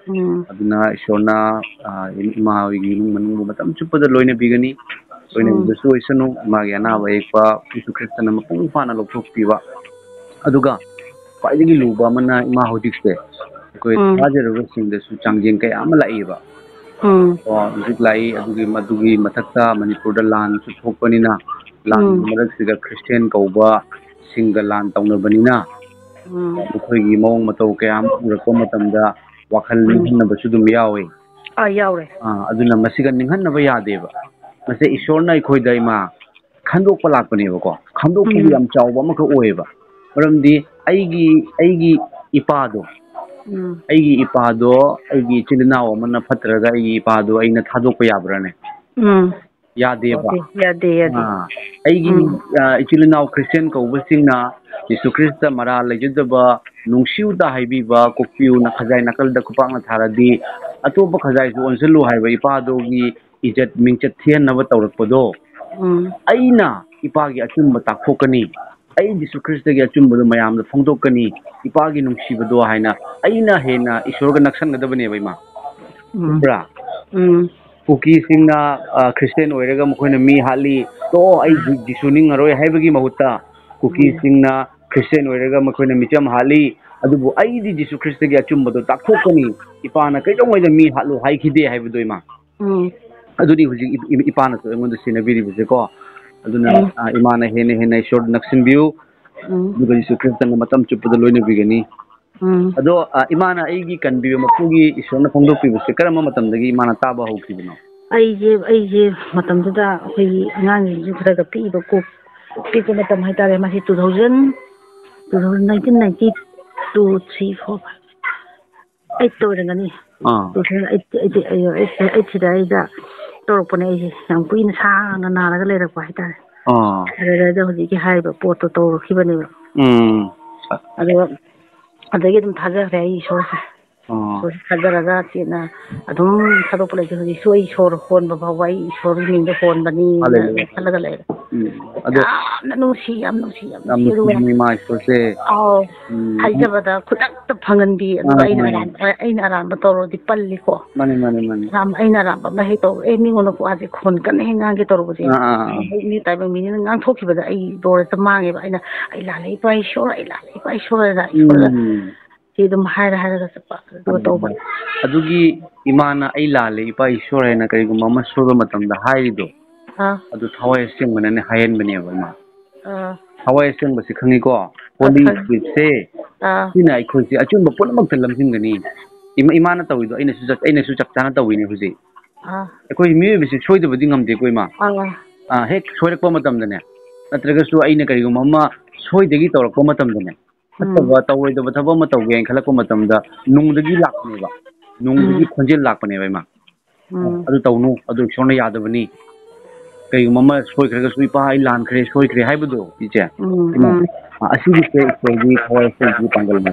ꯎꯝ꯫ ꯑꯗꯨꯅ ꯏꯁꯣꯔꯅ, ꯑ, ꯏꯃꯥ ꯍꯣꯏꯒꯤ ꯏꯃꯨꯡ ꯃꯅꯨꯡꯕꯨ ꯃꯇꯝ ꯆꯨꯞꯄꯗ ꯂꯣꯏꯅꯕꯤꯒꯅꯤ꯫ ꯎꯝ꯫ ꯂꯣꯏꯅꯕꯤꯕꯁꯨ ꯑꯣꯏꯁꯅꯨ꯫ ꯏꯃꯥꯒꯤ ꯑꯅꯥꯕ ꯑꯌꯦꯛꯄ ꯖꯤꯁꯨ ꯈ꯭ꯔꯤꯁꯇꯅ ꯃꯄꯨꯡ ꯐꯥꯅ ꯂꯧꯊꯣꯛꯄꯤꯕ꯫ ꯑꯗꯨꯒ ꯈ꯭ꯋꯥꯏꯗꯒꯤ ꯂꯨꯕ ꯑꯃꯅ ꯏꯃꯥ ꯍꯧꯖꯤꯛꯁꯦ ꯑꯩꯈꯣꯏ ꯎꯝ꯫ ꯊꯥꯖꯔꯕꯁꯤꯡꯗꯁꯨ ꯆꯥꯡꯖꯦꯡ ꯀꯌꯥ ꯑꯃ ꯂꯥꯛꯏꯕ꯫ ꯎꯝ꯫ ꯀꯣ, ꯍꯧꯖꯤꯛ ꯂꯥꯛꯏ꯫ ꯑꯗꯨꯒꯤ, ꯃꯗꯨꯒꯤ ꯃꯊꯛꯇ ꯃꯅꯤꯄꯨꯔꯗ ꯂꯥꯟꯁꯨ ꯊꯣꯛꯄꯅꯤꯅ, ꯂꯥꯟꯒꯤ ꯎꯝ꯫ ꯃꯔꯛꯁꯤꯗ ꯈ꯭ꯔꯤꯁꯇꯤꯌꯥꯟ ꯀꯧꯕꯁꯤꯡꯒ ꯂꯥꯟ ꯇꯧꯅꯕꯅꯤꯅ, ꯎꯝ꯫ ꯃꯈꯣꯏꯒꯤ ꯃꯑꯣꯡ ꯃꯇꯧ ꯀꯌꯥ ꯑꯃ ꯎꯔꯛꯄ ꯃꯇꯝꯗ ꯋꯥꯈꯜ ꯎꯝ꯫ ꯅꯤꯡꯍꯟꯅꯕꯁꯨ ꯑꯗꯨꯝ ꯌꯥꯎꯏ꯫ ꯑꯥ, ꯌꯥꯎꯔꯦ꯫ ꯑꯥ, ꯑꯗꯨꯅ ꯃꯁꯤꯒ ꯅꯤꯡꯍꯟꯅꯕ ꯌꯥꯗꯦꯕ꯫ ꯃꯁꯤ ꯏꯁꯣꯔꯅ ꯑꯩꯈꯣꯏꯗ, ꯏꯃꯥ, ꯈꯟꯗꯣꯛꯄ ꯂꯥꯛꯄꯅꯦꯕꯀꯣ꯫ ꯈꯟꯗꯣꯛꯄꯒꯤ ꯎꯝ꯫ ꯌꯥꯝ ꯆꯥꯎꯕ ꯑꯃꯈꯛ ꯑꯣꯏꯌꯦꯕ꯫ ꯃꯔꯝꯗꯤ ꯑꯩꯒꯤ, ꯑꯩꯒꯤ ꯏꯄꯥꯗꯣ, ꯎꯝ꯫ ꯑꯩꯒꯤ ꯏꯄꯥꯗꯣ, ꯑꯩꯒꯤ ꯏꯆꯤꯜ ꯏꯅꯥꯎ ꯑꯃꯅ ꯐꯠꯇ꯭ꯔꯒ ꯑꯩꯒꯤ ꯏꯄꯥꯗꯣ ꯑꯩꯅ ꯊꯥꯗꯣꯛꯄ ꯌꯥꯕ꯭ꯔꯥꯅꯦ? ꯎꯝ꯫ ꯌꯥꯗꯦꯕ꯫ ꯌꯥꯗꯦ, ꯌꯥꯗꯦ, ꯌꯥꯗꯦ꯫ ꯑꯥ, ꯑꯩꯒꯤ, ꯎꯝ꯫ ꯑꯥ, ꯏꯆꯤꯜ ꯏꯅꯥꯎ ꯈ꯭ꯔꯤꯁꯇꯤꯌꯥꯟ ꯀꯧꯕꯁꯤꯡꯅ ꯖꯤꯁꯨ ꯈ꯭ꯔꯤꯁꯇ ꯃꯔꯥꯜ ꯂꯩꯖꯗꯕ, ꯅꯨꯡꯁꯤꯌꯨꯇ ꯍꯥꯏꯕꯤꯕ, ꯀꯣꯛꯄꯤꯌꯨꯅ ꯈꯖꯥꯏ ꯅꯥꯀꯜꯗ ꯈꯨꯄꯥꯛꯅ ꯊꯥꯔꯗꯤ, ꯑꯇꯣꯞꯄ ꯈꯖꯥꯏꯁꯨ ꯑꯣꯟꯁꯤꯜꯂꯨ ꯍꯥꯏꯕ ꯏꯄꯥꯗꯨꯒꯤ ꯏꯖꯠ ꯃꯤꯡꯆꯠ ꯊꯤꯍꯟꯅꯕ ꯇꯧꯔꯛꯄꯗꯣ, ꯎꯝ꯫ ꯑꯩꯅ ꯏꯄꯥꯒꯤ ꯑꯆꯨꯝꯕ ꯇꯥꯛꯊꯣꯛꯀꯅꯤ, ꯑꯩ ꯖꯤꯁꯨ ꯈ꯭ꯔꯤꯁꯇꯒꯤ ꯑꯆꯨꯝꯕꯗꯣ ꯃꯌꯥꯝꯗ ꯐꯣꯡꯗꯣꯛꯀꯅꯤ, ꯏꯄꯥꯒꯤ ꯅꯨꯡꯁꯤꯕꯗꯣ ꯍꯥꯏꯅ ꯑꯩꯅ ꯍꯦꯟꯅ ꯏꯁꯣꯔꯒ ꯅꯛꯁꯟꯒꯗꯕꯅꯦꯕ, ꯏꯃꯥ꯫ ꯎꯝ꯫ ꯆꯨꯝꯕ꯭ꯔꯥ? ꯎꯝ꯫ ꯀꯨꯀꯤꯁꯤꯡꯅ, ꯑ, ꯈ꯭ꯔꯤꯁꯇꯦꯟ ꯑꯣꯏꯔꯒ ꯃꯈꯣꯏꯅ ꯃꯤ ꯍꯥꯠꯂꯤ, "ꯇꯣ, ꯑꯩ ꯖꯤ-, ꯖꯤꯁꯨ ꯅꯤꯡꯉꯔꯣꯏ" ꯍꯥꯏꯕꯒꯤ ꯃꯍꯨꯠꯇ, ꯀꯨꯀꯤꯁꯤꯡꯅ ꯈ꯭ꯔꯤꯁꯇꯦꯟ ꯑꯣꯏꯔꯒ ꯃꯈꯣꯏꯅ ꯃꯤꯆꯝ ꯍꯥꯠꯂꯤ, ꯑꯗꯨꯕꯨ "ꯑꯩꯗꯤ ꯖꯤꯁꯨ ꯈ꯭ꯔꯤꯁꯇꯒꯤ ꯑꯆꯨꯝꯕꯗꯣ ꯇꯥꯛꯊꯣꯛꯀꯅꯤ, ꯏꯄꯥꯅ ꯀꯩꯗꯧꯉꯩꯗ ꯃꯤ ꯍꯥꯠꯂꯨ ꯍꯥꯏꯈꯤꯗꯦ" ꯍꯥꯏꯕꯗꯣ, ꯏꯃꯥ꯫ ꯎꯝ꯫ ꯑꯗꯨꯗꯤ ꯍꯧꯖꯤꯛ ꯏ-, ꯏ-, ꯏꯄꯥꯅꯁꯨ ꯑꯩꯉꯣꯟꯗ ꯁꯦꯟꯅꯕꯤꯔꯤꯕꯁꯦꯀꯣ꯫ ꯑꯗꯨꯅ, ꯎꯝ꯫ ꯑ, ꯏꯃꯥꯅ ꯍꯦꯟꯅ ꯍꯦꯟꯅ ꯏꯁꯣꯔꯗ ꯅꯛꯁꯤꯟꯕꯤꯌꯨ, ꯎꯝ꯫ ꯑꯗꯨꯒ ꯖꯤꯁꯨ ꯈ꯭ꯔꯤꯁꯇꯅ ꯃꯇꯝ ꯆꯨꯞꯄꯗ ꯂꯣꯏꯅꯕꯤꯒꯅꯤ꯫ ꯎꯝ꯫ ꯑꯗꯣ, ꯑ, ꯏꯃꯥꯅ ꯑꯩꯒꯤ ꯀꯟꯕꯤꯕ ꯃꯄꯨꯒꯤ ꯏꯁꯣꯔꯅ ꯐꯣꯡꯗꯣꯛꯄꯤꯕꯁꯦ ꯀꯔꯝꯕ ꯃꯇꯝꯗꯒꯤ ꯏꯃꯥꯅ ꯇꯥꯕ ꯍꯧꯈꯤꯕꯅꯣ? ꯑꯩꯁꯦ, ꯑꯩꯁꯦ ꯃꯇꯝꯗꯨꯗ ꯑꯩꯈꯣꯏꯒꯤ ꯑꯉꯥꯡꯁꯤꯡꯁꯨ ꯈꯔ ꯈꯔ ꯄꯤꯛꯏꯕ, ꯀꯣꯛ ꯄꯤꯛꯄ ꯃꯇꯝ ꯍꯥꯏꯇꯥꯔꯦ, ꯃꯁꯤ two thousand, two thousand, nineteen ninety two, three, four, five, eight ꯑꯣꯏꯔꯝꯒꯅꯤ꯫ ꯑꯥ꯫ Two thousand eight, eight, eight, eight ꯁꯤꯗ ꯑꯩꯗ ꯇꯧꯔꯛꯄꯅꯦ꯫ ꯑꯩꯁꯦ ꯌꯥꯝ ꯀꯨꯏꯅ ꯁꯥꯡꯅ ꯅꯥꯔꯒ ꯂꯩꯔꯛꯄ ꯍꯥꯏꯇꯥꯔꯦ꯫ ꯑꯥ꯫ ꯑꯗꯨꯗ ꯍꯧꯖꯤꯛꯀꯤ ꯍꯥꯏꯔꯤꯕ ꯄꯣꯠꯇꯣ ꯇꯧꯔꯛꯈꯤꯕꯅꯦꯕ꯫ ꯎꯝ꯫ ꯑꯗꯨꯒ ꯑꯗꯒꯤ ꯑꯗꯨꯝ ꯊꯥꯖꯈ꯭ꯔꯦ ꯑꯩ ꯏꯁꯣꯔꯁꯦ꯫ ꯑꯥ꯫ ꯏꯁꯣꯔꯁꯦ ꯊꯥꯖꯔꯒ ꯆꯦꯠꯅ ꯑꯗꯨꯝ ꯊꯥꯗꯣꯛꯄ ꯂꯩꯇꯦ꯫ ꯍꯧꯖꯤꯛꯁꯨ ꯑꯩ ꯏꯁꯣꯔ ꯍꯣꯟꯕ ꯐꯥꯎꯕ ꯑꯩ ꯏꯁꯣꯔꯒꯤ ꯃꯤꯡꯗ ꯍꯣꯟꯕꯅꯤꯅ ꯍꯜꯂꯦꯂꯨꯌꯥ꯫ ꯑꯗꯨꯝ ꯈꯜꯂꯒ ꯂꯩꯔꯦ꯫ ꯎꯝ꯫ ꯑꯗꯣ ꯌꯥꯝꯅ ꯅꯨꯡꯁꯤ, ꯌꯥꯝ ꯅꯨꯡꯁꯤ, ꯌꯥꯝ ꯌꯥꯝ ꯅꯨꯡꯁꯤ꯫ ꯑꯗꯨꯒ ꯅꯨꯡꯁꯤꯕꯅꯤ ꯏꯃꯥ ꯏꯁꯣꯔꯁꯦ꯫ ꯑꯥꯎ꯫ ꯎꯝ꯫ ꯍꯥꯏꯖꯕꯗ ꯈꯨꯗꯛꯇ ꯐꯪꯍꯟꯕꯤ꯫ ꯑꯗꯨꯒ ꯑꯥ, ꯑꯩꯅ ꯑꯥ꯫ ꯑꯔꯥꯟꯕ, ꯑꯩꯅ ꯑꯔꯥꯟꯕ ꯇꯧꯔꯗꯤ ꯄꯜꯂꯤꯀꯣ꯫ ꯃꯥꯅꯤ, ꯃꯥꯅꯤ, ꯃꯥꯅꯤ꯫ ꯑꯔꯥꯟꯕ, ꯑꯩꯅ ꯑꯔꯥꯟꯕ ꯑꯃ ꯍꯦꯛ ꯇꯧꯔ, "ꯑꯦ, ꯃꯤꯉꯣꯟꯗ ꯋꯥꯁꯦ ꯈꯣꯟ ꯀꯟꯅ ꯍꯦꯛ ꯉꯥꯡꯒꯦ ꯇꯧꯔꯨꯕꯁꯦ"꯫ ꯑꯥ, ꯑꯥ, ꯑꯥ꯫ ꯍꯦꯛ ꯃꯤ ꯇꯥꯏꯕꯪ ꯃꯤꯅꯤꯅ ꯉꯥꯡꯊꯣꯛꯈꯤꯕꯗ ꯑꯩ ꯂꯣꯔꯦꯇ ꯃꯥꯡꯉꯦꯕ꯫ ꯑꯩꯅ, "ꯑꯩ ꯂꯥꯜꯂꯦ, ꯏꯄꯥ ꯏꯁꯣꯔ, ꯑꯩ ꯂꯥꯜꯂꯦ, ꯏꯄꯥ ꯏꯁꯣꯔ" ꯍꯥꯏꯅ ꯏꯁꯣꯔꯗ ꯎꯝ꯫ ꯁꯤ ꯑꯗꯨꯝ ꯍꯥꯏꯔ ꯍꯥꯏꯔꯒ ꯆꯠꯄ, ꯑꯗꯨꯒ ꯇꯧꯕ꯫ ꯑꯗꯨꯒ ꯑꯗꯨꯒꯤ ꯏꯃꯥꯅ "ꯑꯩ ꯂꯥꯜꯂꯦ, ꯏꯄꯥ ꯏꯁꯣꯔ" ꯍꯥꯏꯅ ꯀꯔꯤꯒꯨꯝꯕ ꯑꯃ ꯁꯣꯏꯕ ꯃꯇꯝꯗ ꯍꯥꯏꯔꯤꯗꯣ, ꯑꯥ꯫ ꯑꯗꯨ ꯊꯋꯥꯏ ꯑꯁꯦꯡꯕꯅꯅꯦ ꯍꯥꯏꯍꯟꯕꯅꯦꯕ, ꯏꯃꯥ꯫ ꯑꯥ꯫ ꯊꯋꯥꯏ ꯑꯁꯦꯡꯕꯁꯤ ꯈꯪꯉꯤꯀꯣ? ꯑꯥ, Holy ꯈꯪꯉꯤ꯫ Spiritꯁꯦ, ꯑꯥ꯫ ꯁꯤꯅ ꯑꯩꯈꯣꯏꯁꯦ ꯑꯆꯨꯝꯕ ꯄꯨꯝꯅꯃꯛꯇ ꯂꯝꯖꯤꯡꯒꯅꯤ꯫ ꯏꯃꯥ, ꯏꯃꯥꯅ ꯇꯧꯔꯤꯗꯣ ꯑꯩꯅꯁꯨ ꯆꯞ-, ꯑꯩꯅꯁꯨ ꯆꯞ ꯆꯥꯅ ꯇꯧꯋꯤꯅꯦ ꯍꯧꯖꯤꯛ꯫ ꯑꯥ꯫ ꯑꯩꯈꯣꯏ ꯃꯤꯑꯣꯏꯕꯁꯤ ꯁꯣꯏꯗꯕꯗꯤ ꯉꯝꯗꯦꯀꯣ, ꯏꯃꯥ꯫ ꯑꯥ꯫ ꯑꯥ, ꯍꯦꯛ ꯁꯣꯏꯔꯛꯄ ꯃꯇꯝꯗꯅꯦ, ꯅꯠꯇ꯭ꯔꯒꯁꯨ ꯑꯩꯅ ꯀꯔꯤꯒꯨꯝꯕ ꯑꯃ ꯁꯣꯏꯗꯒꯤ ꯇꯧꯔꯛꯄ ꯃꯇꯝꯗꯅꯦ, ꯎꯝ꯫ ꯐꯠꯇꯕ, ꯇꯧꯔꯣꯏꯗꯕ ꯊꯕꯛ ꯑꯃ ꯇꯧꯒꯦꯅ ꯈꯜꯂꯛꯄ ꯃꯇꯝꯗ ꯅꯨꯡꯗꯒꯤ ꯂꯥꯛꯄꯅꯦꯕ, ꯅꯨꯡꯗꯒꯤ ꯎꯝ꯫ ꯈꯣꯟꯖꯦꯜ ꯂꯥꯛꯄꯅꯦꯕ, ꯏꯃꯥ꯫ ꯎꯝ꯫ "ꯑꯗꯨ ꯇꯧꯅꯨ, ꯑꯗꯨ ꯏꯁꯣꯔꯅ ꯌꯥꯗꯕꯅꯤ꯫ ꯀꯩꯒꯨꯝꯕ ꯑꯃ ꯁꯣꯏꯈ꯭ꯔꯒꯁꯨ, 'ꯏꯄꯥ, ꯑꯩ ꯂꯥꯟꯈ꯭ꯔꯦ, ꯁꯣꯏꯈ꯭ꯔꯦ' ꯍꯥꯏꯕꯗꯣ, ꯏꯆꯦ, ꯎꯝ, ꯏꯃꯥ, ꯎꯝ꯫ ꯑ, ꯑꯁꯤꯒꯤꯁꯦ ꯏꯁꯣꯔꯒꯤ ꯊꯋꯥꯏ ꯑꯁꯦꯡꯕꯒꯤ ꯄꯥꯡꯒꯜꯅꯦ"꯫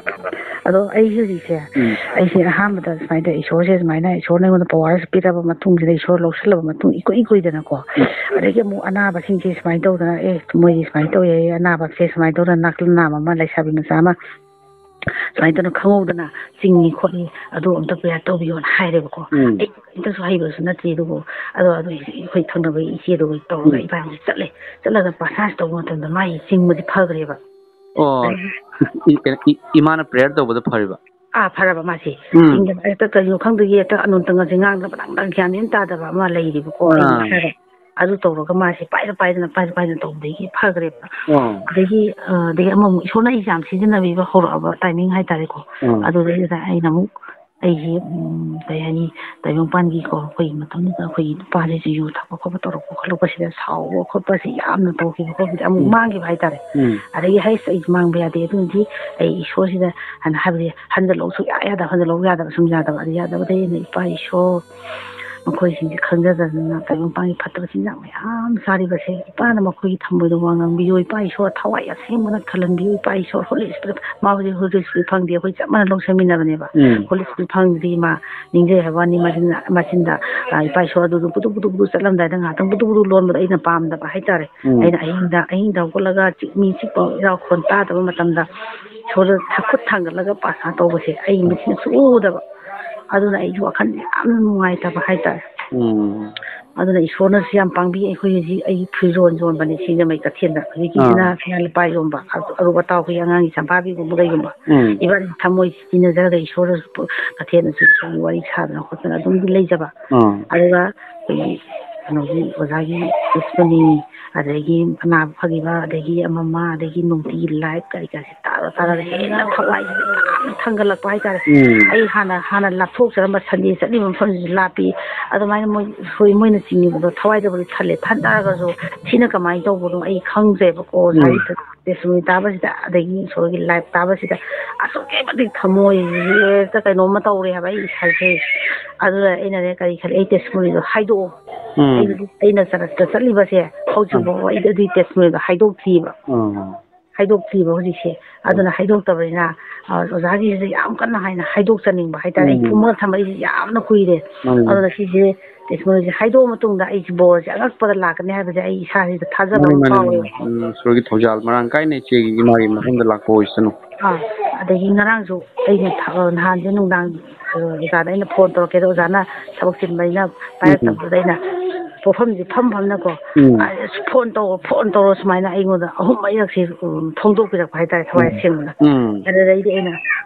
ꯑꯗꯣ ꯑꯩ ꯍꯧꯖꯤꯛꯁꯦ, ꯎꯝ꯫ ꯑꯩꯁꯦ ꯑꯍꯥꯟꯕꯗ ꯁꯨꯃꯥꯏꯅ ꯇꯧꯋꯦ, ꯏꯁꯣꯔꯁꯦ ꯁꯨꯃꯥꯏꯅ, ꯏꯁꯣꯔꯅ ꯑꯩꯉꯣꯟꯗ powerꯁꯦ ꯄꯤꯔꯕ ꯃꯇꯨꯡꯁꯤꯗ, ꯏꯁꯣꯔ ꯂꯧꯁꯤꯜꯂꯕ ꯃꯇꯨꯡ, ꯏꯀꯨꯏ ꯀꯨꯏꯗꯅꯀꯣ, ꯎꯝ꯫ ꯑꯗꯒꯤ ꯑꯃꯨꯛ ꯑꯅꯥꯕꯁꯤꯡꯁꯦ ꯁꯨꯃꯥꯏꯅ ꯇꯧꯗꯅ, "ꯑꯦ, ꯃꯣꯏꯗꯤ ꯁꯨꯃꯥꯏꯅ ꯇꯧꯋꯦ, ꯑꯅꯥꯕꯁꯦ ꯁꯨꯃꯥꯏꯅ ꯇꯧꯗꯅ", ꯅꯥꯀꯜ ꯅꯥꯝ ꯑꯃ, ꯂꯩꯁꯥꯕꯤ ꯃꯆꯥ ꯑꯃ, ꯁꯨꯃꯥꯏꯅ ꯇꯧꯗꯅ ꯈꯪꯍꯧꯗꯅ ꯆꯤꯡꯉꯤ ꯈꯣꯠꯂꯤ, ꯑꯗꯨ ꯑꯝꯇ prayer ꯇꯧꯕꯤꯌꯣꯅ ꯍꯥꯏꯔꯦꯕꯀꯣ꯫ ꯎꯝ꯫ ꯑꯩ ꯀꯩꯝꯇꯁꯨ ꯍꯩꯕꯁꯨ ꯅꯠꯇꯦ꯫ ꯑꯗꯨꯕꯨ ꯑꯗꯣ ꯑꯗꯨ ꯑꯩꯈꯣꯏ ꯊꯪꯅꯕꯒꯤ ꯏꯆꯦꯗꯨꯒ ꯇꯧꯔꯒ ꯎꯝ꯫ ꯏꯕꯥꯅꯤ ꯆꯠꯂꯦ꯫ ꯆꯠꯂꯒ ꯄ꯭ꯔꯊꯅꯥ ꯇꯧꯕ ꯃꯇꯝꯗ ꯃꯥꯒꯤ ꯆꯤꯡꯕꯗꯤ ꯐꯈ꯭ꯔꯦꯕ꯫ ꯑꯣ꯫ ꯑꯗꯒꯤ ꯏ-, ꯀꯩꯅꯣ, ꯏ-, ꯏꯃꯥꯅ prayer ꯇꯧꯕꯗ ꯐꯔꯤꯕ? ꯑꯥ, ꯐꯔꯕ ꯃꯥꯁꯦ꯫ ꯎꯝ꯫ ꯆꯤꯡꯗ ꯍꯦꯛꯇ ꯀꯩꯅꯣ ꯈꯪꯗꯦ, ꯍꯦꯛꯇ ꯑꯅꯣꯟꯇ ꯉꯁꯤ ꯉꯥꯡꯗꯕ ꯂꯥꯡꯗꯕ ꯒ꯭ꯌꯥꯟ ꯃꯦꯟ ꯇꯥꯗꯕ ꯑꯃ ꯂꯩꯔꯤꯕꯀꯣ꯫ ꯑꯥ꯫ ꯑꯩꯅ ꯈꯔ ꯑꯗꯨ ꯇꯧꯔꯒ ꯃꯥꯁꯦ ꯄꯥꯏꯔ ꯄꯥꯏꯗꯅ, ꯄꯥꯏꯔ ꯄꯥꯏꯗꯅ ꯇꯧꯕꯗꯒꯤ ꯐꯈ꯭ꯔꯦꯕ꯫ ꯑꯥ꯫ ꯑꯗꯒꯤ, ꯑ, ꯑꯗꯒꯤ ꯑꯃꯃꯨꯛ ꯏꯁꯣꯔꯅ ꯑꯩꯁꯦ ꯌꯥꯝ ꯁꯤꯖꯤꯟꯅꯕꯤꯕ ꯍꯧꯔꯛꯑꯕ timing ꯍꯥꯏꯇꯥꯔꯦꯀꯣ꯫ ꯑꯥ꯫ ꯑꯗꯨꯗꯩꯗꯨꯗ ꯑꯩꯅ ꯑꯃꯨꯛ ꯑꯩꯁꯦ, ꯎꯝ, ꯀꯩ ꯍꯥꯏꯅꯤ, ꯇꯥꯏꯕꯪꯄꯥꯟꯒꯤꯀꯣ, ꯑꯩꯈꯣꯏꯒꯤ ꯃꯇꯝꯗꯨꯗ ꯑꯩꯈꯣꯏꯒꯤ ꯅꯨꯄꯥꯁꯤꯁꯨ ꯌꯨ ꯊꯛꯄ ꯈꯣꯠꯄ ꯇꯧꯔꯛꯄ ꯈꯣꯠꯂꯛꯄꯁꯤꯗ ꯁꯥꯎꯕ ꯈꯣꯠꯄꯁꯤ ꯌꯥꯝꯅ ꯇꯧꯈꯤꯕ ꯈꯣꯠꯈꯤꯕ ꯑꯃꯨꯛ ꯎꯝ꯫ ꯃꯥꯡꯈꯤꯕ ꯍꯥꯏꯇꯥꯔꯦ꯫ ꯎꯝ꯫ ꯑꯗꯒꯤ ꯍꯩꯁ, ꯑꯩ ꯃꯥꯡꯕ ꯌꯥꯗꯦ, ꯑꯗꯨꯅꯗꯤ ꯑꯩ ꯏꯁꯣꯔꯁꯤꯗ ꯍꯥꯏꯅ ꯍꯥꯏꯕꯗꯤ ꯍꯟꯖꯜꯂꯧ ꯁꯨꯡꯌꯥ ꯌꯥꯗꯕ, ꯍꯟꯖꯜꯂꯧ ꯌꯥꯗꯕ, ꯁꯨꯝ ꯌꯥꯗꯕ, ꯑꯗꯨ ꯌꯥꯗꯕꯗꯒꯤ ꯑꯩꯅ ꯏꯄꯥ ꯏꯁꯣꯔ ꯃꯈꯣꯏꯁꯤꯡꯁꯦ ꯈꯪꯖꯗꯗꯅ ꯇꯥꯏꯕꯪꯄꯥꯟꯒꯤ ꯐꯠꯇꯕ ꯆꯤꯟꯖꯥꯛ ꯃꯌꯥꯝ ꯆꯥꯔꯤꯕꯁꯦ, ꯏꯄꯥꯅ ꯃꯈꯣꯏꯒꯤ ꯊꯃꯣꯏꯗ ꯋꯥ ꯉꯥꯡꯕꯤꯌꯨ, ꯏꯄꯥ ꯏꯁꯣꯔ ꯊꯋꯥꯏ ꯑꯁꯦꯡꯕꯅ ꯈꯜꯍꯟꯕꯤꯌꯨ, ꯏꯄꯥ ꯏꯁꯣꯔ Holy Spirit, ꯃꯥ ꯍꯧꯖꯤꯛ Holy Spirit ꯐꯪꯗꯦ, ꯑꯩꯈꯣꯏ ꯆꯞ ꯃꯥꯟꯅ ꯂꯧ ꯁꯦꯝꯃꯤꯟꯅꯕꯅꯦꯕ꯫ ꯎꯝ꯫ Holy Spirit ꯐꯪꯗ꯭ꯔꯤ ꯃꯥ ꯅꯤꯡꯖꯩ ꯍꯥꯏꯕ ꯋꯥꯅꯤ, ꯃꯆꯤꯟꯗ, ꯃꯆꯤꯟꯗ, ꯑ, ꯏꯄꯥ ꯏꯁꯣꯔ ꯑꯗꯨꯗꯨ ꯄꯨꯗꯨ ꯄꯨꯗꯨ ꯄꯨꯗꯨ ꯆꯠꯂꯝꯗꯥꯏꯗ ꯉꯥꯏꯍꯥꯛꯇꯪ ꯄꯨꯗꯨ ꯄꯨꯗꯨ ꯂꯣꯟꯕꯗꯣ ꯑꯩꯅ ꯄꯥꯝꯗꯕ ꯍꯥꯏꯇꯥꯔꯦ꯫ ꯎꯝ꯫ ꯑꯩꯅ ꯑꯍꯤꯡꯗ, ꯑꯍꯤꯡꯗ ꯍꯧꯒꯠꯂꯒ ꯆꯤꯛ-, ꯃꯤ ꯆꯤꯛꯄ ꯏꯔꯥꯎ ꯈꯣꯟ ꯇꯥꯗꯕ ꯃꯇꯝꯗ ꯏꯁꯣꯔꯗ ꯈꯨꯠ ꯊꯥꯡꯒꯠꯂꯒ ꯄ꯭ꯔꯊꯅꯥ ꯇꯧꯕꯁꯦ ꯑꯩ ꯃꯤꯠꯁꯤꯅ ꯁꯨꯛꯎ ꯎꯗꯕ꯫ ꯑꯗꯨꯅ ꯑꯩꯁꯨ ꯋꯥꯈꯜ ꯌꯥꯝꯅ ꯅꯨꯡꯉꯥꯏꯇꯕ ꯍꯥꯏꯇꯥꯔꯦ꯫ ꯎꯝ꯫ ꯑꯗꯨꯅ ꯏꯁꯣꯔꯅꯁꯨ ꯌꯥꯝ ꯄꯥꯡꯕꯤ꯫ ꯑꯩꯈꯣꯏ ꯍꯧꯖꯤꯛ ꯑꯩ ꯐꯤꯔꯣꯜ ꯌꯣꯟꯕꯅꯦ ꯁꯤꯡꯖꯃꯩ ꯀꯩꯊꯦꯜꯗ꯫ ꯍꯧꯖꯤꯛꯀꯤꯁꯤꯅ ꯑꯥ꯫ ꯁꯅꯥ ꯂꯨꯄꯥ ꯌꯣꯟꯕ, ꯑꯔꯨ-, ꯑꯔꯨꯕ ꯑꯇꯥꯎ ꯑꯩꯈꯣꯏꯒꯤ ꯑꯉꯥꯡꯒꯤ ꯁꯝꯐꯥꯕꯤꯒꯨꯝꯕ ꯀꯩꯒꯨꯝꯕ꯫ ꯎꯝ꯫ ꯏꯕꯥꯅꯤ ꯊꯃꯣꯏ ꯆꯤꯟꯅꯖꯔꯒ ꯏꯁꯣꯔꯗꯁꯨ ꯀꯩꯊꯦꯜꯗꯁꯨ ꯏꯁꯣꯔꯒꯤ ꯋꯥꯔꯤ ꯁꯥꯗꯅ ꯈꯣꯠꯇꯅ ꯑꯗꯨꯝꯗꯤ ꯂꯩꯖꯕ꯫ ꯑꯥ꯫ ꯑꯗꯨꯒ ꯑꯩꯈꯣꯏꯒꯤ ꯀꯩꯅꯣꯒꯤ ꯑꯣꯖꯥꯒꯤ testimony, ꯑꯗꯒꯤ ꯑꯅꯥꯕ ꯐꯈꯤꯕ, ꯑꯗꯒꯤ ꯑꯃ ꯑꯃ, ꯑꯗꯒꯤ ꯅꯨꯡꯇꯤꯒꯤ live ꯀꯔꯤ ꯀꯔꯥꯁꯦ ꯇꯥꯔ ꯇꯥꯔꯒ ꯍꯦꯟꯅ ꯊꯋꯥꯏꯁꯦ ꯌꯥꯝꯅ ꯊꯥꯡꯒꯠꯂꯛꯄ ꯍꯥꯏꯇꯥꯔꯦ꯫ ꯎꯝ꯫ ꯑꯩ ꯍꯥꯟꯅ, ꯍꯥꯟꯅ ꯂꯥꯞꯊꯣꯛꯆꯔꯝꯕ Sunday ꯆꯠꯂꯤꯕ ꯃꯐꯝꯁꯤꯁꯨ ꯂꯥꯞꯄꯤ꯫ ꯑꯗꯨꯃꯥꯏꯅ ꯃꯣꯏ, ꯍꯣꯏ, ꯃꯣꯏꯅ ꯆꯤꯡꯉꯤꯕꯗꯣ ꯊꯋꯥꯏꯗꯕꯨꯗꯤ ꯈꯜꯂꯦ, ꯈꯟ ꯇꯥꯔꯒꯁꯨ ꯊꯤꯅ ꯀꯃꯥꯏꯅ ꯇꯧꯕꯅꯣ ꯑꯩ ꯈꯪꯗ꯭ꯔꯦꯕꯀꯣ꯫ ꯎꯝ꯫ ꯉꯁꯥꯏꯒꯤ testimony ꯇꯥꯕꯁꯤꯗ, ꯑꯗꯒꯤ ꯏꯁꯣꯔꯒꯤ live ꯇꯥꯕꯁꯤꯗ ꯑꯁꯨꯛꯀꯤ ꯃꯇꯤꯛ ꯊꯃꯣꯏꯁꯦ ꯍꯦꯛꯇ ꯀꯩꯅꯣꯝꯃ ꯇꯧꯔꯦ ꯍꯥꯏꯕ ꯑꯩ ꯏꯁꯥꯁꯦ꯫ ꯑꯗꯨꯅ ꯑꯩꯅꯅꯦ ꯀꯔꯤ ꯈꯜꯂꯤ, ꯑꯩ testimonyꯗꯣ ꯍꯥꯏꯗꯣꯛꯑꯣ꯫ ꯎꯝ꯫ ꯑꯩ, ꯑꯩꯅ ꯆꯔꯆꯇ ꯆꯠꯂꯤꯕꯁꯦ ꯍꯧꯖꯤꯛ ꯎꯝ꯫ ꯐꯥꯎꯕ ꯑꯩ ꯑꯗꯨꯒꯤ testimonyꯗꯣ ꯍꯥꯏꯗꯣꯛꯇ꯭ꯔꯤꯕ꯫ ꯎꯝ꯫ ꯍꯥꯏꯗꯣꯛꯇ꯭ꯔꯤꯕ ꯍꯧꯖꯤꯛꯁꯦ꯫ ꯎꯝ꯫ ꯑꯗꯨꯅ ꯍꯥꯏꯗꯣꯛꯇꯕꯅꯤꯅ, ꯑ, ꯑꯣꯖꯥꯒꯤꯁꯤꯗ ꯌꯥꯝ ꯀꯟꯅ ꯍꯥꯏꯅ ꯍꯥꯏꯗꯣꯛꯆꯅꯤꯡꯕ ꯍꯥꯏꯇꯥꯔꯦ꯫ ꯑꯩ ꯎꯝ꯫ ꯐꯨꯝꯃꯒ ꯊꯝꯃꯛꯏꯁꯦ ꯌꯥꯝꯅ ꯀꯨꯏꯔꯦ꯫ ꯎꯝ꯫ ꯑꯗꯨꯅ ꯁꯤꯁꯦ testimonyꯁꯦ ꯍꯥꯏꯗꯣꯛꯑ ꯃꯇꯨꯡꯗ ꯑꯩꯁꯦ ꯕꯣꯔꯁꯦ ꯑꯉꯛꯄꯗ ꯂꯥꯛꯀꯅꯤ ꯍꯥꯏꯕꯁꯦ ꯑꯩ ꯏꯁꯥꯁꯤꯗ ꯊꯥꯖꯕ ꯃꯥꯅꯤ, ꯑꯃ ꯃꯥꯅꯤ, ꯐꯥꯎꯋꯦꯕ꯫ ꯃꯥꯅꯤ꯫ ꯎꯝ, ꯏꯁꯣꯔꯒꯤ ꯊꯧꯖꯥꯜ ꯃꯔꯥꯡ ꯀꯥꯏꯅ ꯏꯆꯦꯒꯤ ꯏꯃꯥꯒꯤ ꯃꯐꯝꯗ ꯂꯥꯛꯄ ꯑꯣꯏꯁꯅꯨ꯫ ꯑꯥ꯫ ꯑꯗꯒꯤ ꯉꯔꯥꯡꯁꯨ ꯑꯩꯅ ꯊ-, ꯅꯍꯥꯟꯁꯦ ꯅꯨꯡꯗꯥꯡ, ꯑ, ꯑꯣꯖꯥꯗ ꯑꯩꯅ ꯐꯣꯟ ꯇꯧꯔꯛꯀꯦꯗ, ꯑꯣꯖꯥꯅ ꯊꯕꯛ ꯆꯤꯟꯕꯅꯤꯅ ꯄꯥꯏꯔꯛꯇꯕꯗꯨꯗ ꯑꯩꯅ ꯄꯣꯠꯐꯝꯁꯦ ꯐꯝ ꯐꯝꯅꯀꯣ, ꯎꯝ꯫ "ꯑꯁ, ꯐꯣꯟ ꯇꯧꯔꯣ, ꯐꯣꯟ ꯇꯧꯔꯣ" ꯁꯨꯃꯥꯏꯅ ꯑꯩꯉꯣꯟꯗ ꯑꯍꯨꯝ ꯃꯔꯤꯔꯛꯁꯦ, ꯎꯝ, ꯐꯣꯡꯗꯣꯛꯄꯤꯔꯛꯄ ꯍꯥꯏꯇꯥꯔꯦ, ꯊꯋꯥꯏ ꯎꯝ꯫ ꯑꯁꯦꯡꯕꯗ꯫ ꯎꯝ꯫ ꯑꯗꯨꯗꯩꯗꯤ ꯑꯩꯅ,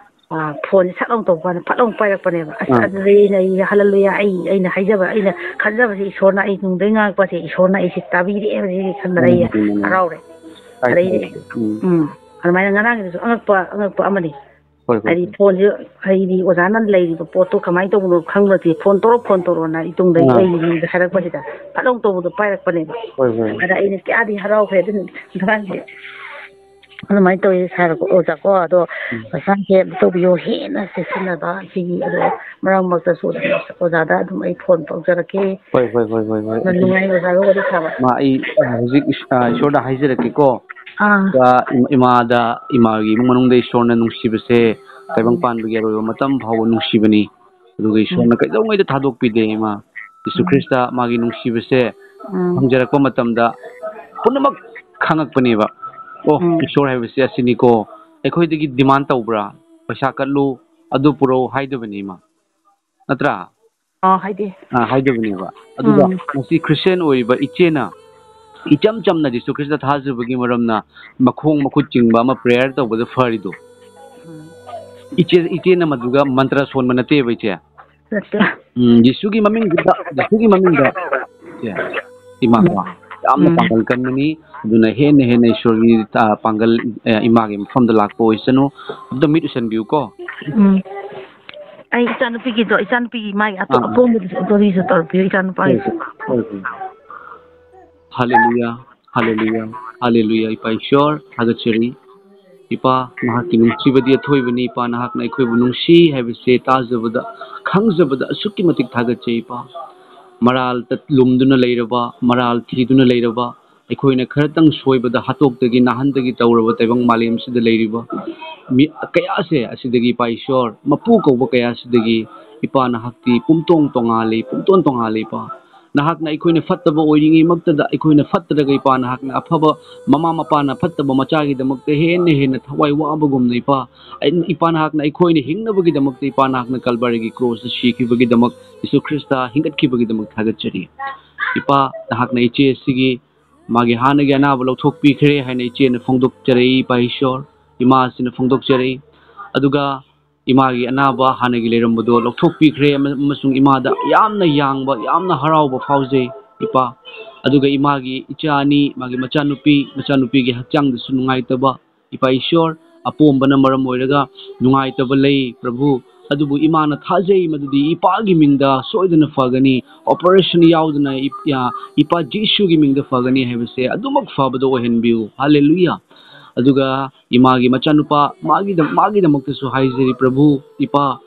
ꯑ, ꯐꯣꯟꯁꯦ ꯁꯠ ꯂꯥꯎ ꯇꯧꯕ ꯀꯥꯟꯗ ꯐꯠ ꯂꯥꯎ ꯄꯥꯏꯔꯛꯄꯅꯦꯕ꯫ ꯑꯁ, ꯑꯥ꯫ ꯑꯗꯨꯗꯩ ꯑꯩꯅ, "ꯑꯩ ꯍꯜꯂꯦꯂꯨꯌꯥ, ꯑꯩ, ꯑꯩꯅ ꯍꯥꯏꯖꯕ, ꯑꯩꯅ ꯈꯟꯖꯕꯁꯦ ꯏꯁꯣꯔꯅ ꯑꯩ ꯇꯨꯡꯗꯩ ꯉꯥꯡꯉꯛꯄꯁꯦ ꯏꯁꯣꯔꯅ ꯑꯩꯁꯦ ꯇꯥꯕꯤꯔꯦ" ꯍꯥꯏꯕꯁꯦ ꯈꯟꯕꯗ ꯑꯩ ꯃꯥꯅꯦ, ꯃꯥꯅꯦ, ꯃꯥꯅꯦ꯫ ꯍꯔꯥꯎꯔꯦ꯫ ꯀꯥꯏꯗꯦ, ꯑꯗꯩꯗꯤ, ꯀꯥꯏꯗꯦ꯫ ꯎꯝ꯫ ꯎꯝ, ꯑꯗꯨꯃꯥꯏꯅ ꯉꯔꯥꯡꯒꯤꯗꯨꯁꯨ ꯑꯉꯛꯄ, ꯑꯉꯛꯄ ꯑꯃꯅꯤ꯫ ꯍꯣꯏ, ꯍꯣꯏ, ꯍꯥꯏꯗꯤ ꯍꯣꯏ꯫ ꯐꯣꯟꯁꯦ, ꯍꯥꯏꯗꯤ ꯑꯣꯖꯥꯅ ꯂꯩꯔꯤꯕ ꯄꯣꯠꯇꯣ ꯀꯃꯥꯏꯅ ꯇꯧꯕꯅꯣ ꯈꯪꯕꯗꯤ, "ꯐꯣꯟ ꯇꯧꯔꯣ, ꯐꯣꯟ ꯇꯧꯔꯣꯅ" ꯑꯩ ꯇꯨꯡꯗꯒꯤ ꯑꯥ꯫ ꯑꯩ ꯃꯤꯉꯣꯟꯗ ꯍꯥꯏꯔꯛꯄꯁꯤꯗ ꯐꯠ ꯂꯥꯎ ꯇꯧꯕꯗꯣ ꯄꯥꯏꯔꯛꯄꯅꯦꯕ꯫ ꯍꯣꯏ, ꯍꯣꯏ꯫ ꯑꯗ ꯑꯩꯅ ꯀꯌꯥꯗꯤ ꯍꯔꯥꯎꯈ꯭ꯔꯦ ꯑꯗꯨ ꯉꯔꯥꯡꯁꯦ꯫ ꯑꯗꯨꯃꯥꯏꯅ ꯇꯧꯋꯤ ꯁꯥꯔ, ꯑꯣꯖꯥꯀꯣ꯫ ꯑꯗꯣ ꯎꯝ꯫ ꯄꯩꯁꯥꯁꯦ ꯇꯧꯕꯤꯌꯣ, ꯍꯦꯟꯅ ꯆꯦꯛꯁꯤꯟꯅꯕ ꯁꯤꯒꯤ, ꯑꯗꯣ ꯃꯔꯛ ꯃꯔꯛꯇꯁꯨ ꯑꯗꯨꯝ ꯑꯣꯖꯥꯗ ꯑꯗꯨꯝ ꯑꯩ ꯐꯣꯟ ꯇꯧꯖꯔꯛꯀꯦ꯫ ꯍꯣꯏ, ꯍꯣꯏ, ꯍꯣꯏ, ꯍꯣꯏ, ꯍꯣꯏ꯫ ꯌꯥꯝꯅ ꯅꯨꯡꯉꯥꯏ ꯑꯣꯖꯥꯒ ꯋꯥꯔꯤ ꯁꯥꯕ꯫ ꯃꯥ, ꯑꯩ, ꯑ, ꯍꯧꯖꯤꯛ ꯏꯁ-, ꯑ, ꯏꯁꯣꯔꯗ ꯍꯥꯏꯖꯔꯛꯀꯦꯀꯣ꯫ ꯑꯥ꯫ ꯑ, ꯏꯝ-, ꯏꯃꯥꯗ, ꯏꯃꯥꯒꯤ ꯏꯃꯨꯡ ꯃꯅꯨꯡꯗ ꯏꯁꯣꯔꯅ ꯅꯨꯡꯁꯤꯕꯁꯦ ꯇꯥꯏꯕꯪ ꯎꯝ꯫ ꯄꯥꯟꯕꯒꯤ ꯑꯔꯣꯏꯕ ꯃꯇꯝ ꯐꯥꯎꯕ ꯅꯨꯡꯁꯤꯕꯅꯤ꯫ ꯑꯗꯨꯒ ꯎꯝ꯫ ꯏꯁꯣꯔꯅ ꯀꯩꯗꯧꯉꯩꯗ ꯊꯥꯗꯣꯛꯄꯤꯗꯦ ꯏꯃꯥ꯫ ꯖꯤꯁꯨ ꯎꯝ꯫ ꯈ꯭ꯔꯤꯁꯇ ꯃꯥꯒꯤ ꯅꯨꯡꯁꯤꯕꯁꯦ ꯎꯝ꯫ ꯐꯪꯖꯔꯛꯄ ꯃꯇꯝꯗ ꯄꯨꯝꯅꯃꯛ ꯈꯪꯉꯛꯄꯅꯦꯕ꯫ "ꯑꯣ, ꯎꯝ꯫ ꯏꯁꯣꯔ ꯍꯥꯏꯕꯁꯦ ꯑꯁꯤꯅꯤꯀꯣ꯫ ꯑꯩꯈꯣꯏꯗꯒꯤ demand ꯇꯧꯕ꯭ꯔꯥ? ꯄꯩꯁꯥ ꯀꯠꯂꯨ, ꯑꯗꯨ ꯄꯨꯔꯛꯎ" ꯍꯥꯏꯗꯕꯅꯤ ꯏꯃꯥ꯫ ꯅꯠꯇ꯭ꯔꯥ? ꯑꯥ, ꯍꯥꯏꯗꯦ꯫ ꯑꯥ, ꯍꯥꯏꯗꯕꯅꯦꯕ꯫ ꯑꯗꯨꯒ ꯎꯝ꯫ ꯉꯁꯤ ꯈ꯭ꯔꯤꯁꯇꯤꯌꯥꯟ ꯑꯣꯏꯔꯤꯕ ꯏꯆꯦꯅ ꯏꯆꯝ ꯆꯝꯅ ꯖꯤꯁꯨ ꯈ꯭ꯔꯤꯁꯇ ꯊꯥꯖꯕꯒꯤ ꯃꯔꯝꯅ ꯃꯈꯣꯡ ꯃꯈꯨꯠ ꯆꯤꯡꯕ ꯑꯃ prayer ꯇꯧꯕꯗ ꯐꯔꯤꯗꯣ꯫ ꯎꯝ꯫ ꯏꯆꯦ, ꯏꯆꯦꯅ ꯃꯗꯨꯒ ꯃꯟꯇ꯭ꯔ ꯁꯣꯟꯕ ꯅꯠꯇꯦꯕ, ꯏꯆꯦ꯫ ꯅꯠꯇꯦ꯫ ꯎꯝ, ꯖꯤꯁꯨꯒꯤ ꯃꯃꯤꯡꯗꯨꯗ, ꯖꯤꯁꯨꯒꯤ ꯃꯃꯤꯡꯗ, ꯏꯆꯦ, ꯏꯃꯥꯀꯣ, ꯎꯝ꯫ ꯌꯥꯝꯅ ꯎꯝ꯫ ꯄꯥꯡꯒꯜ ꯀꯟꯕꯅꯤ꯫ ꯑꯗꯨꯅ ꯍꯦꯟꯅ ꯍꯦꯟꯅ ꯏꯁꯣꯔꯒꯤ, ꯑ, ꯄꯥꯡꯒꯜ, ꯑ, ꯏꯃꯥꯒꯤ ꯃꯐꯝꯗ ꯂꯥꯛꯄ ꯑꯣꯏꯁꯅꯨ꯫ ꯑꯗꯨ ꯃꯤꯠ ꯎꯁꯟꯕꯤꯌꯨꯀꯣ꯫ ꯎꯝ꯫ ꯑꯩ ꯏꯆꯥꯅꯨꯄꯤꯒꯤꯗꯣ, ꯏꯆꯥꯅꯨꯄꯤꯒꯤ ꯃꯥꯒꯤ ꯑꯇꯣ-, ꯑꯥ, ꯑꯥ꯫ ꯑꯄꯣꯝꯕꯗꯨꯁꯨ, ꯑꯗꯨꯒꯤꯁꯨ ꯇꯧꯔꯛꯄꯤꯌꯨ, ꯏꯆꯥꯅꯨꯄꯥꯒꯤꯁꯨ꯫ ꯍꯣꯏ, ꯍꯣꯏ, ꯍꯣꯏ, ꯍꯣꯏ꯫ ꯍꯜꯂꯦꯂꯨꯌꯥ, ꯍꯜꯂꯦꯂꯨꯌꯥ, ꯍꯜꯂꯦꯂꯨꯌꯥ, ꯏꯄꯥ ꯏꯁꯣꯔ, ꯊꯥꯒꯠꯆꯔꯤ꯫ ꯏꯄꯥ, ꯅꯍꯥꯛꯀꯤ ꯅꯨꯡꯁꯤꯕꯗꯤ ꯑꯊꯣꯏꯕꯅꯤ, ꯏꯄꯥ, ꯅꯍꯥꯛꯅ ꯑꯩꯈꯣꯏꯕꯨ ꯅꯨꯡꯁꯤ ꯍꯥꯏꯕꯁꯦ ꯇꯥꯖꯕꯗ, ꯈꯪꯖꯕꯗ ꯑꯁꯨꯛꯀꯤ ꯃꯇꯤꯛ ꯊꯥꯒꯠꯆꯩ, ꯏꯄꯥ꯫ ꯃꯔꯥꯜꯗ ꯂꯨꯝꯗꯨꯅ ꯂꯩꯔꯕ, ꯃꯔꯥꯜ ꯊꯤꯗꯨꯅ ꯂꯩꯔꯕ, ꯑꯩꯈꯣꯏꯅ ꯈꯔꯇꯪ ꯁꯣꯏꯕꯗ ꯍꯥꯠꯇꯣꯛꯇꯒꯤ ꯅꯥꯍꯟꯗꯒꯤ ꯇꯧꯔꯕ ꯇꯥꯏꯕꯪ ꯃꯥꯂꯦꯝꯁꯤꯗ ꯂꯩꯔꯤꯕ ꯃꯤ ꯀꯌꯥꯁꯦ ꯑꯁꯤꯗꯒꯤ, ꯏꯄꯥ ꯏꯁꯣꯔ, ꯃꯄꯨ ꯀꯧꯕ ꯀꯌꯥꯁꯤꯗꯒꯤ, ꯏꯄꯥ, ꯅꯍꯥꯛꯇꯤ ꯄꯨꯝꯇꯣꯡ ꯇꯣꯉꯥꯜꯂꯤ, ꯄꯨꯝꯇꯣꯟ ꯇꯣꯉꯥꯜꯂꯤ, ꯏꯄꯥ꯫ ꯅꯍꯥꯛꯅ ꯑꯩꯈꯣꯏꯅ ꯐꯠꯇꯕ ꯑꯣꯏꯔꯤꯉꯩꯃꯛꯇꯗ, ꯑꯩꯈꯣꯏꯅ ꯐꯠꯇ꯭ꯔꯒ, ꯏꯄꯥ, ꯅꯍꯥꯛꯅ ꯑꯐꯕ ꯃꯃꯥ ꯃꯄꯥꯅ ꯐꯠꯇꯕ ꯃꯆꯥꯒꯤꯗꯃꯛꯇ ꯍꯦꯟꯅ ꯍꯦꯟꯅ ꯊꯋꯥꯏ ꯋꯥꯕꯒꯨꯝꯅ, ꯏꯄꯥ, ꯑꯩ-, ꯏꯄꯥ, ꯅꯍꯥꯛꯅ ꯑꯩꯈꯣꯏꯅ ꯍꯤꯡꯅꯕꯒꯤꯗꯃꯛꯇ, ꯏꯄꯥ, ꯅꯍꯥꯛꯅ ꯀꯜꯕꯥꯔꯤꯒꯤ ꯀ꯭ꯔꯣꯁꯇ ꯁꯤꯈꯤꯕꯒꯤꯗꯃꯛ, ꯌꯤꯁꯨ ꯈ꯭ꯔꯤꯁꯇ ꯍꯤꯡꯒꯠꯈꯤꯕꯒꯤꯗꯃꯛ ꯊꯥꯒꯠꯆꯔꯤ꯫ ꯏꯄꯥ, ꯅꯍꯥꯛꯅ ꯏꯆꯦ ꯑꯁꯤꯒꯤ ꯃꯥꯒꯤ ꯍꯥꯟꯅꯒꯤ ꯑꯅꯥꯕ ꯂꯧꯊꯣꯛꯄꯤꯈ꯭ꯔꯦ ꯍꯥꯏꯅ ꯏꯆꯦꯅ ꯐꯣꯡꯗꯣꯛꯆꯔꯛꯏ, ꯏꯄꯥ ꯏꯁꯣꯔ꯫ ꯏꯃꯥ ꯑꯁꯤꯅ ꯐꯣꯡꯗꯣꯛꯆꯔꯛꯏ꯫ ꯑꯗꯨꯒ ꯏꯃꯥꯒꯤ ꯑꯅꯥꯕ ꯍꯥꯟꯅꯒꯤ ꯂꯩꯔꯝꯕꯗꯣ ꯂꯧꯊꯣꯛꯄꯤꯈ꯭ꯔꯦ, ꯑꯃ-, ꯑꯃꯁꯨꯡ ꯏꯃꯥꯗ ꯌꯥꯝꯅ ꯌꯥꯡꯕ, ꯌꯥꯝꯅ ꯍꯔꯥꯎꯕ ꯐꯥꯎꯖꯩ, ꯏꯄꯥ꯫ ꯑꯗꯨꯒ ꯏꯃꯥꯒꯤ ꯏꯆꯥ ꯑꯅꯤ, ꯃꯥꯒꯤ ꯃꯆꯥꯅꯨꯄꯤ, ꯃꯆꯥꯅꯨꯄꯤꯒꯤ ꯍꯛꯆꯥꯡꯗꯁꯨ ꯅꯨꯡꯉꯥꯏꯇꯕ, ꯏꯄꯥ ꯏꯁꯣꯔ, ꯑꯄꯣꯝꯕꯅ ꯃꯔꯝ ꯑꯣꯏꯔꯒ ꯅꯨꯡꯉꯥꯏꯇꯕ ꯂꯩ, ꯄ꯭ꯔꯚꯨ꯫ ꯑꯗꯨꯕꯨ ꯏꯃꯥꯅ ꯊꯥꯖꯩ ꯃꯗꯨꯗꯤ ꯏꯄꯥꯒꯤ ꯃꯤꯡꯗ ꯁꯣꯏꯗꯅ ꯐꯒꯅꯤ, operation ꯌꯥꯎꯗꯅ ꯏ-, ꯌꯥ-, ꯏꯄꯥ ꯖꯤꯁꯨꯒꯤ ꯃꯤꯡꯗ ꯐꯒꯅꯤ ꯍꯥꯏꯕꯁꯦ ꯑꯗꯨꯃꯛ ꯐꯕꯗ ꯑꯣꯏꯍꯟꯕꯤꯌꯨ꯫ ꯍꯥꯂꯦꯂꯨꯌꯥ꯫ ꯑꯗꯨꯒ ꯏꯃꯥꯒꯤ ꯃꯆꯥꯅꯨꯄꯥ, ꯃꯥꯒꯤꯗ-, ꯃꯥꯒꯤꯗꯃꯛꯇꯁꯨ ꯍꯥꯏꯖꯔꯤ, ꯄ꯭ꯔꯚꯨ, ꯏꯄꯥ,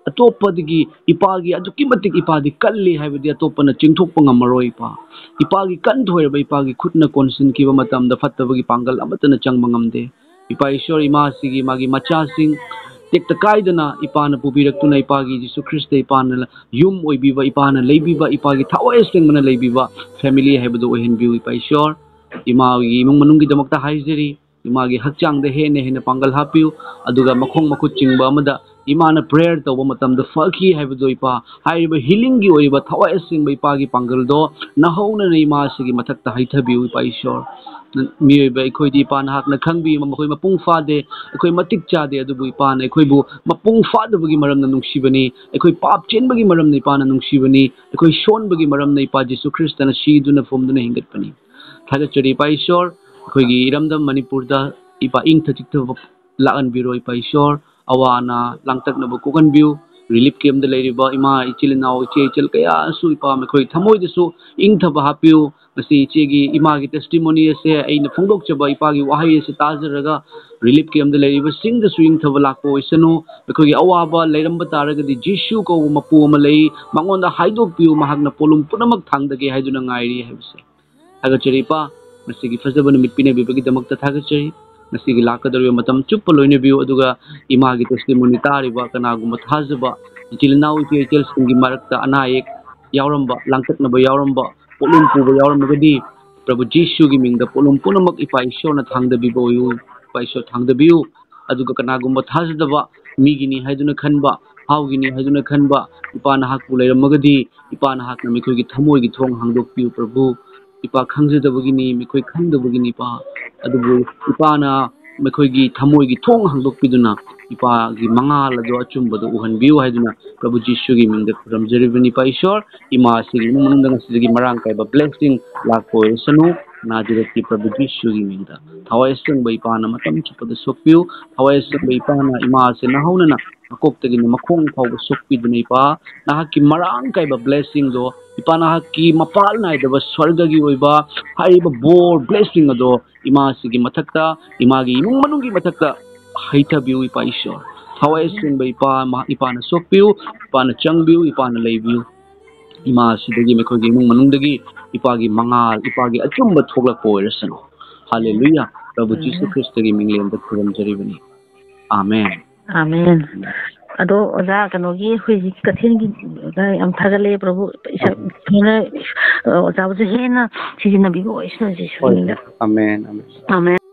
ꯑꯇꯣꯞꯄꯗꯒꯤ ꯏꯄꯥꯒꯤ ꯑꯗꯨꯛꯀꯤ ꯃꯇꯤꯛ ꯏꯄꯥꯗꯤ ꯀꯜꯂꯤ ꯍꯥꯏꯕꯗꯤ ꯑꯇꯣꯞꯄꯅ ꯆꯤꯡꯊꯣꯛꯄ ꯉꯝꯃꯔꯣꯏ, ꯏꯄꯥ꯫ ꯏꯄꯥꯒꯤ ꯀꯟꯊꯣꯏꯔꯕ ꯏꯄꯥꯒꯤ ꯈꯨꯠꯅ ꯀꯣꯟꯁꯤꯟꯈꯤꯕ ꯃꯇꯝꯗ ꯐꯠꯇꯕꯒꯤ ꯄꯥꯡꯒꯜ ꯑꯃꯠꯇꯅ ꯆꯪꯕ ꯉꯝꯗꯦ꯫ ꯏꯄꯥ ꯏꯁꯣꯔ, ꯏꯃꯥꯁꯤꯒꯤ, ꯃꯥꯒꯤ ꯃꯆꯥꯁꯤꯡ ꯇꯦꯛꯇ ꯀꯥꯏꯗꯅ ꯏꯄꯥꯅ ꯄꯨꯕꯤꯔꯛꯇꯨꯅ, ꯏꯄꯥꯒꯤ ꯖꯤꯁꯨ ꯈ꯭ꯔꯤꯁꯇ ꯏꯄꯥꯅ ꯌꯨꯝ ꯑꯣꯏꯕꯤꯕ, ꯏꯄꯥꯅ ꯂꯩꯕꯤꯕ, ꯏꯄꯥꯒꯤ ꯊꯋꯥꯏ ꯑꯁꯦꯡꯕꯅ ꯂꯩꯕꯤꯕ family ꯍꯥꯏꯕꯗꯨ ꯑꯣꯏꯍꯟꯕꯤꯌꯨ, ꯏꯄꯥ ꯏꯁꯣꯔ꯫ ꯏꯃꯥꯒꯤ ꯏꯃꯨꯡ ꯃꯅꯨꯡꯒꯤꯗꯃꯛꯇ ꯍꯥꯏꯖꯔꯤ, ꯏꯃꯥꯒꯤ ꯍꯛꯆꯥꯡꯗ ꯍꯦꯟꯅ ꯍꯦꯟꯅ ꯄꯥꯡꯒꯜ ꯍꯥꯞꯄꯤꯌꯨ, ꯑꯗꯨꯒ ꯃꯈꯣꯡ ꯃꯈꯨꯠ ꯆꯤꯡꯕ ꯑꯃꯗ ꯏꯃꯥꯅ prayer ꯇꯧꯕ ꯃꯇꯝꯗ ꯐꯈꯤ ꯍꯥꯏꯕꯗꯨ, ꯏꯄꯥ, ꯍꯥꯏꯔꯤꯕ healingꯒꯤ ꯑꯣꯏꯔꯤꯕ ꯊꯋꯥꯏ ꯑꯁꯦꯡꯕ ꯏꯄꯥꯒꯤ ꯄꯥꯡꯒꯜꯗꯣ ꯅꯍꯧꯅꯅ ꯏꯃꯥ ꯑꯁꯤꯒꯤ ꯃꯊꯛꯇ ꯍꯩꯊꯕꯤꯌꯨ, ꯏꯄꯥ ꯏꯁꯣꯔ꯫ ꯃꯤꯑꯣꯏꯕ ꯑꯩꯈꯣꯏꯗꯤ, ꯏꯄꯥ, ꯅꯍꯥꯛꯅ ꯈꯪꯕꯤ, ꯃꯈꯣꯏ ꯃꯄꯨꯡ ꯐꯥꯗꯦ, ꯑꯩꯈꯣꯏ ꯃꯇꯤꯛ ꯆꯥꯗꯦ, ꯑꯗꯨꯕꯨ ꯏꯄꯥꯅ ꯑꯩꯈꯣꯏꯕꯨ ꯃꯄꯨꯡ ꯐꯥꯗꯕꯒꯤ ꯃꯔꯝꯅ ꯅꯨꯡꯁꯤꯕꯅꯤ, ꯑꯩꯈꯣꯏ ꯄꯥꯞ ꯆꯦꯟꯕꯒꯤ ꯃꯔꯝꯅ ꯏꯄꯥꯅ ꯅꯨꯡꯁꯤꯕꯅꯤ, ꯑꯩꯈꯣꯏ ꯁꯣꯟꯕꯒꯤ ꯃꯔꯝꯅ ꯏꯄꯥ ꯖꯤꯁꯨ ꯈ꯭ꯔꯤꯁꯇꯅ ꯁꯤꯗꯨꯅ ꯐꯨꯝꯗꯨꯅ ꯍꯤꯡꯒꯠꯄꯅꯤ꯫ ꯊꯥꯒꯠꯆꯔꯤ, ꯏꯄꯥ ꯏꯁꯣꯔ, ꯑꯩꯈꯣꯏꯒꯤ ꯏꯔꯝꯗꯝ ꯃꯅꯤꯄꯨꯔꯗ, ꯏꯄꯥ, ꯏꯪꯊ ꯆꯤꯛꯊꯕ ꯂꯥꯛꯍꯟꯕꯤꯔꯣ, ꯏꯄꯥ ꯏꯁꯣꯔ꯫ ꯑꯋꯥ ꯑꯅꯥ ꯂꯥꯡꯇꯛꯅꯕ ꯀꯣꯛꯍꯟꯕꯤꯌꯨ꯫ Relief campꯇ ꯂꯩꯔꯤꯕ ꯏꯃꯥ, ꯏꯆꯤꯜ ꯏꯅꯥꯎ, ꯏꯆꯦ ꯏꯆꯜ ꯀꯌꯥꯁꯨ, ꯏꯄꯥ, ꯃꯈꯣꯏ ꯊꯃꯣꯏꯗꯁꯨ ꯏꯪꯊꯕ ꯍꯥꯞꯄꯤꯌꯨ꯫ ꯉꯁꯤ ꯏꯆꯦꯒꯤ, ꯏꯃꯥꯒꯤ testimony ꯑꯁꯦ, ꯑꯩꯅ ꯐꯣꯡꯗꯣꯛꯆꯕ ꯏꯄꯥꯒꯤ ꯋꯥꯍꯩ ꯑꯁꯦ ꯇꯥꯖꯔꯒ relief campꯇ ꯂꯩꯔꯤꯕꯁꯤꯡꯗꯁꯨ ꯏꯪꯊꯕ ꯂꯥꯛꯄ ꯑꯣꯏꯁꯅꯨ꯫ ꯃꯈꯣꯏꯒꯤ ꯑꯋꯥꯕ ꯂꯩꯔꯝꯕ ꯇꯥꯔꯒꯗꯤ, ꯖꯤꯁꯨ ꯀꯧꯕ ꯃꯄꯨ ꯑꯃ ꯂꯩ, ꯃꯉꯣꯟꯗ ꯍꯥꯏꯗꯣꯛꯄꯤꯌꯨ, ꯃꯍꯥꯛꯅ ꯄꯣꯠꯂꯨꯝ ꯄꯨꯝꯅꯃꯛ ꯊꯥꯡꯗꯒꯦ ꯍꯥꯏꯗꯨꯅ ꯉꯥꯏꯔꯤ ꯍꯥꯏꯕꯁꯦ꯫ ꯊꯥꯒꯠꯆꯔꯤ, ꯏꯄꯥ, ꯉꯁꯤꯒꯤ ꯐꯖꯕ ꯅꯨꯃꯤꯠ ꯄꯤꯅꯕꯤꯕꯒꯤꯗꯃꯛꯇ ꯊꯥꯒꯠꯆꯔꯤ꯫ ꯉꯁꯤꯒꯤ ꯂꯥꯛꯀꯗꯧꯔꯤꯕ ꯃꯇꯝ ꯆꯨꯞꯄ ꯂꯣꯏꯅꯕꯤꯌꯨ, ꯑꯗꯨꯒ ꯏꯃꯥꯒꯤ testimony ꯇꯥꯔꯤꯕ ꯀꯅꯥꯒꯨꯝꯕ ꯊꯥꯖꯕ ꯏꯆꯤꯜ ꯏꯅꯥꯎ, ꯏꯆꯦ ꯏꯆꯜꯁꯤꯡꯒꯤ ꯃꯔꯛꯇ ꯑꯅꯥ ꯑꯌꯦꯛ ꯌꯥꯎꯔꯝꯕ, ꯂꯥꯡꯇꯛꯅꯕ ꯌꯥꯎꯔꯝꯕ, ꯄꯣꯠꯂꯨꯝ ꯄꯨꯕ ꯌꯥꯎꯔꯝꯃꯒꯗꯤ, ꯄ꯭ꯔꯚꯨ ꯖꯤꯁꯨꯒꯤ ꯃꯤꯡꯗ ꯄꯣꯠꯂꯨꯝ ꯄꯨꯝꯅꯃꯛ ꯏꯄꯥ ꯏꯁꯣꯔꯅ ꯊꯥꯡꯗꯕꯤꯕ ꯑꯣꯏꯌꯨ꯫ ꯏꯄꯥ ꯏꯁꯣꯔ ꯊꯥꯡꯗꯕꯤꯌꯨ꯫ ꯑꯗꯨꯒ ꯀꯅꯥꯒꯨꯝꯕ ꯊꯥꯖꯗꯕ, ꯃꯤꯒꯤꯅꯤ ꯍꯥꯏꯗꯨꯅ ꯈꯟꯕ, ꯍꯥꯎꯒꯤꯅꯤ ꯍꯥꯏꯗꯨꯅ ꯈꯟꯕ ꯏꯄꯥ ꯅꯍꯥꯛꯄꯨ ꯂꯩꯔꯝꯃꯒꯗꯤ, ꯏꯄꯥ ꯅꯍꯥꯛꯅ ꯃꯈꯣꯏꯒꯤ ꯊꯃꯣꯏꯒꯤ ꯊꯣꯡ ꯍꯥꯡꯗꯣꯛꯄꯤꯌꯨ ꯄ꯭ꯔꯚꯨ꯫ ꯏꯄꯥ ꯈꯪꯖꯗꯕꯒꯤꯅꯤ, ꯃꯈꯣꯏ ꯈꯪꯗꯕꯒꯤꯅꯤ ꯏꯄꯥ꯫ ꯑꯗꯨꯕꯨ ꯏꯄꯥꯅ ꯃꯈꯣꯏꯒꯤ ꯊꯃꯣꯏꯒꯤ ꯊꯣꯡ ꯍꯥꯡꯗꯣꯛꯄꯤꯗꯨꯅ ꯏꯄꯥꯒꯤ ꯃꯉꯥꯜ ꯑꯗꯨ ꯑꯆꯨꯝꯕꯗꯨ ꯎꯍꯟꯕꯤꯌꯨ ꯍꯥꯏꯗꯨꯅ ꯄ꯭ꯔꯚꯨ ꯖꯤꯁꯨꯒꯤ ꯃꯤꯡꯗ ꯈꯨꯔꯨꯝꯖꯔꯤꯕꯅꯤ ꯏꯄꯥ ꯏꯁꯣꯔ꯫ ꯏꯃꯥ ꯑꯁꯤꯒꯤ ꯏꯃꯨꯡ ꯃꯅꯨꯡꯗ ꯉꯁꯤꯗꯒꯤ ꯃꯔꯥꯡ ꯀꯥꯏꯕ blessing ꯂꯥꯛꯄ ꯑꯣꯏꯔꯁꯅꯨ꯫ ꯅꯥꯖꯔꯦꯠꯀꯤ ꯄ꯭ꯔꯚꯨ ꯖꯤꯁꯨꯒꯤ ꯃꯤꯡꯗ ꯊꯋꯥꯏ ꯑꯁꯦꯡꯕ ꯏꯄꯥꯅ ꯃꯇꯝ ꯆꯨꯞꯄꯗ ꯁꯣꯛꯄꯤꯌꯨ꯫ ꯊꯋꯥꯏ ꯑꯁꯦꯡꯕ ꯏꯄꯥꯅ ꯏꯃꯥ ꯑꯁꯤ ꯅꯍꯧꯅꯅ ꯃꯀꯣꯛꯇꯒꯤꯅ ꯃꯈꯣꯡ ꯐꯥꯎꯕ ꯁꯣꯛꯄꯤꯗꯨꯅ ꯏꯄꯥ ꯅꯍꯥꯛꯀꯤ ꯃꯔꯥꯡ ꯀꯥꯏꯕ blessingꯗꯣ, ꯏꯄꯥ ꯅꯍꯥꯛꯀꯤ ꯃꯄꯥꯜ ꯅꯥꯏꯗꯕ ꯁ꯭ꯋꯔꯒꯒꯤ ꯑꯣꯏꯕ ꯍꯥꯏꯔꯤꯕ ꯕꯣꯔ blessing ꯑꯗꯣ ꯏꯃꯥꯁꯤꯒꯤ ꯃꯊꯛꯇ, ꯏꯃꯥꯒꯤ ꯏꯃꯨꯡ ꯃꯅꯨꯡꯒꯤ ꯃꯊꯛꯇ ꯍꯩꯊꯕꯤꯌꯨ ꯏꯄꯥ ꯏꯁꯣꯔ꯫ ꯊꯋꯥꯏ ꯑꯁꯦꯡꯕ ꯏꯄꯥ, ꯃꯍꯥꯛ ꯏꯄꯥꯅ ꯁꯣꯛꯄꯤꯌꯨ, ꯏꯄꯥꯅ ꯆꯪꯕꯤꯌꯨ, ꯏꯄꯥꯅ ꯂꯩꯕꯤꯌꯨ꯫ ꯏꯃꯥ ꯑꯁꯤꯗꯒꯤ ꯃꯈꯣꯏꯒꯤ ꯏꯃꯨꯡ ꯃꯅꯨꯡꯗꯒꯤ ꯏꯄꯥꯒꯤ ꯃꯉꯥꯜ, ꯏꯄꯥꯒꯤ ꯑꯆꯨꯝꯕ ꯊꯣꯛꯂꯛꯄ ꯑꯣꯏꯔꯁꯅꯨ꯫ ꯍꯥꯂꯦꯂꯨꯌꯥ꯫ ꯄ꯭ꯔꯚꯨ ꯖꯤꯁꯨ ꯈ꯭ꯔꯤꯁꯇꯒꯤ ꯃꯤꯡꯂꯦꯟꯗ ꯈꯨꯔꯨꯝꯖꯔꯤꯕꯅꯤ꯫ ꯑꯥꯃꯦꯟ꯫ ꯑꯥꯃꯦꯟ꯫ ꯑꯗꯣ ꯑꯣꯖꯥ, ꯀꯩꯅꯣꯒꯤ ꯍꯧꯖꯤꯛ ꯀꯩꯊꯦꯜꯒꯤ ꯌꯥꯝ ꯊꯥꯒꯠꯂꯦ ꯄ꯭ꯔꯚꯨ꯫ ꯏꯁꯥ-, ꯍꯦꯟꯅ, ꯑ, ꯑꯣꯖꯥꯕꯨꯁꯨ ꯍꯦꯟꯅ ꯁꯤꯖꯤꯟꯅꯕꯤꯕ ꯑꯣꯏꯁꯅꯨ ꯖꯤꯁꯨꯒꯤ ꯍꯣꯏ, ꯃꯤꯡꯗ꯫ ꯑꯥꯃꯦꯟ, ꯑꯥꯃꯦꯟ꯫ ꯑꯥꯃꯦꯟ꯫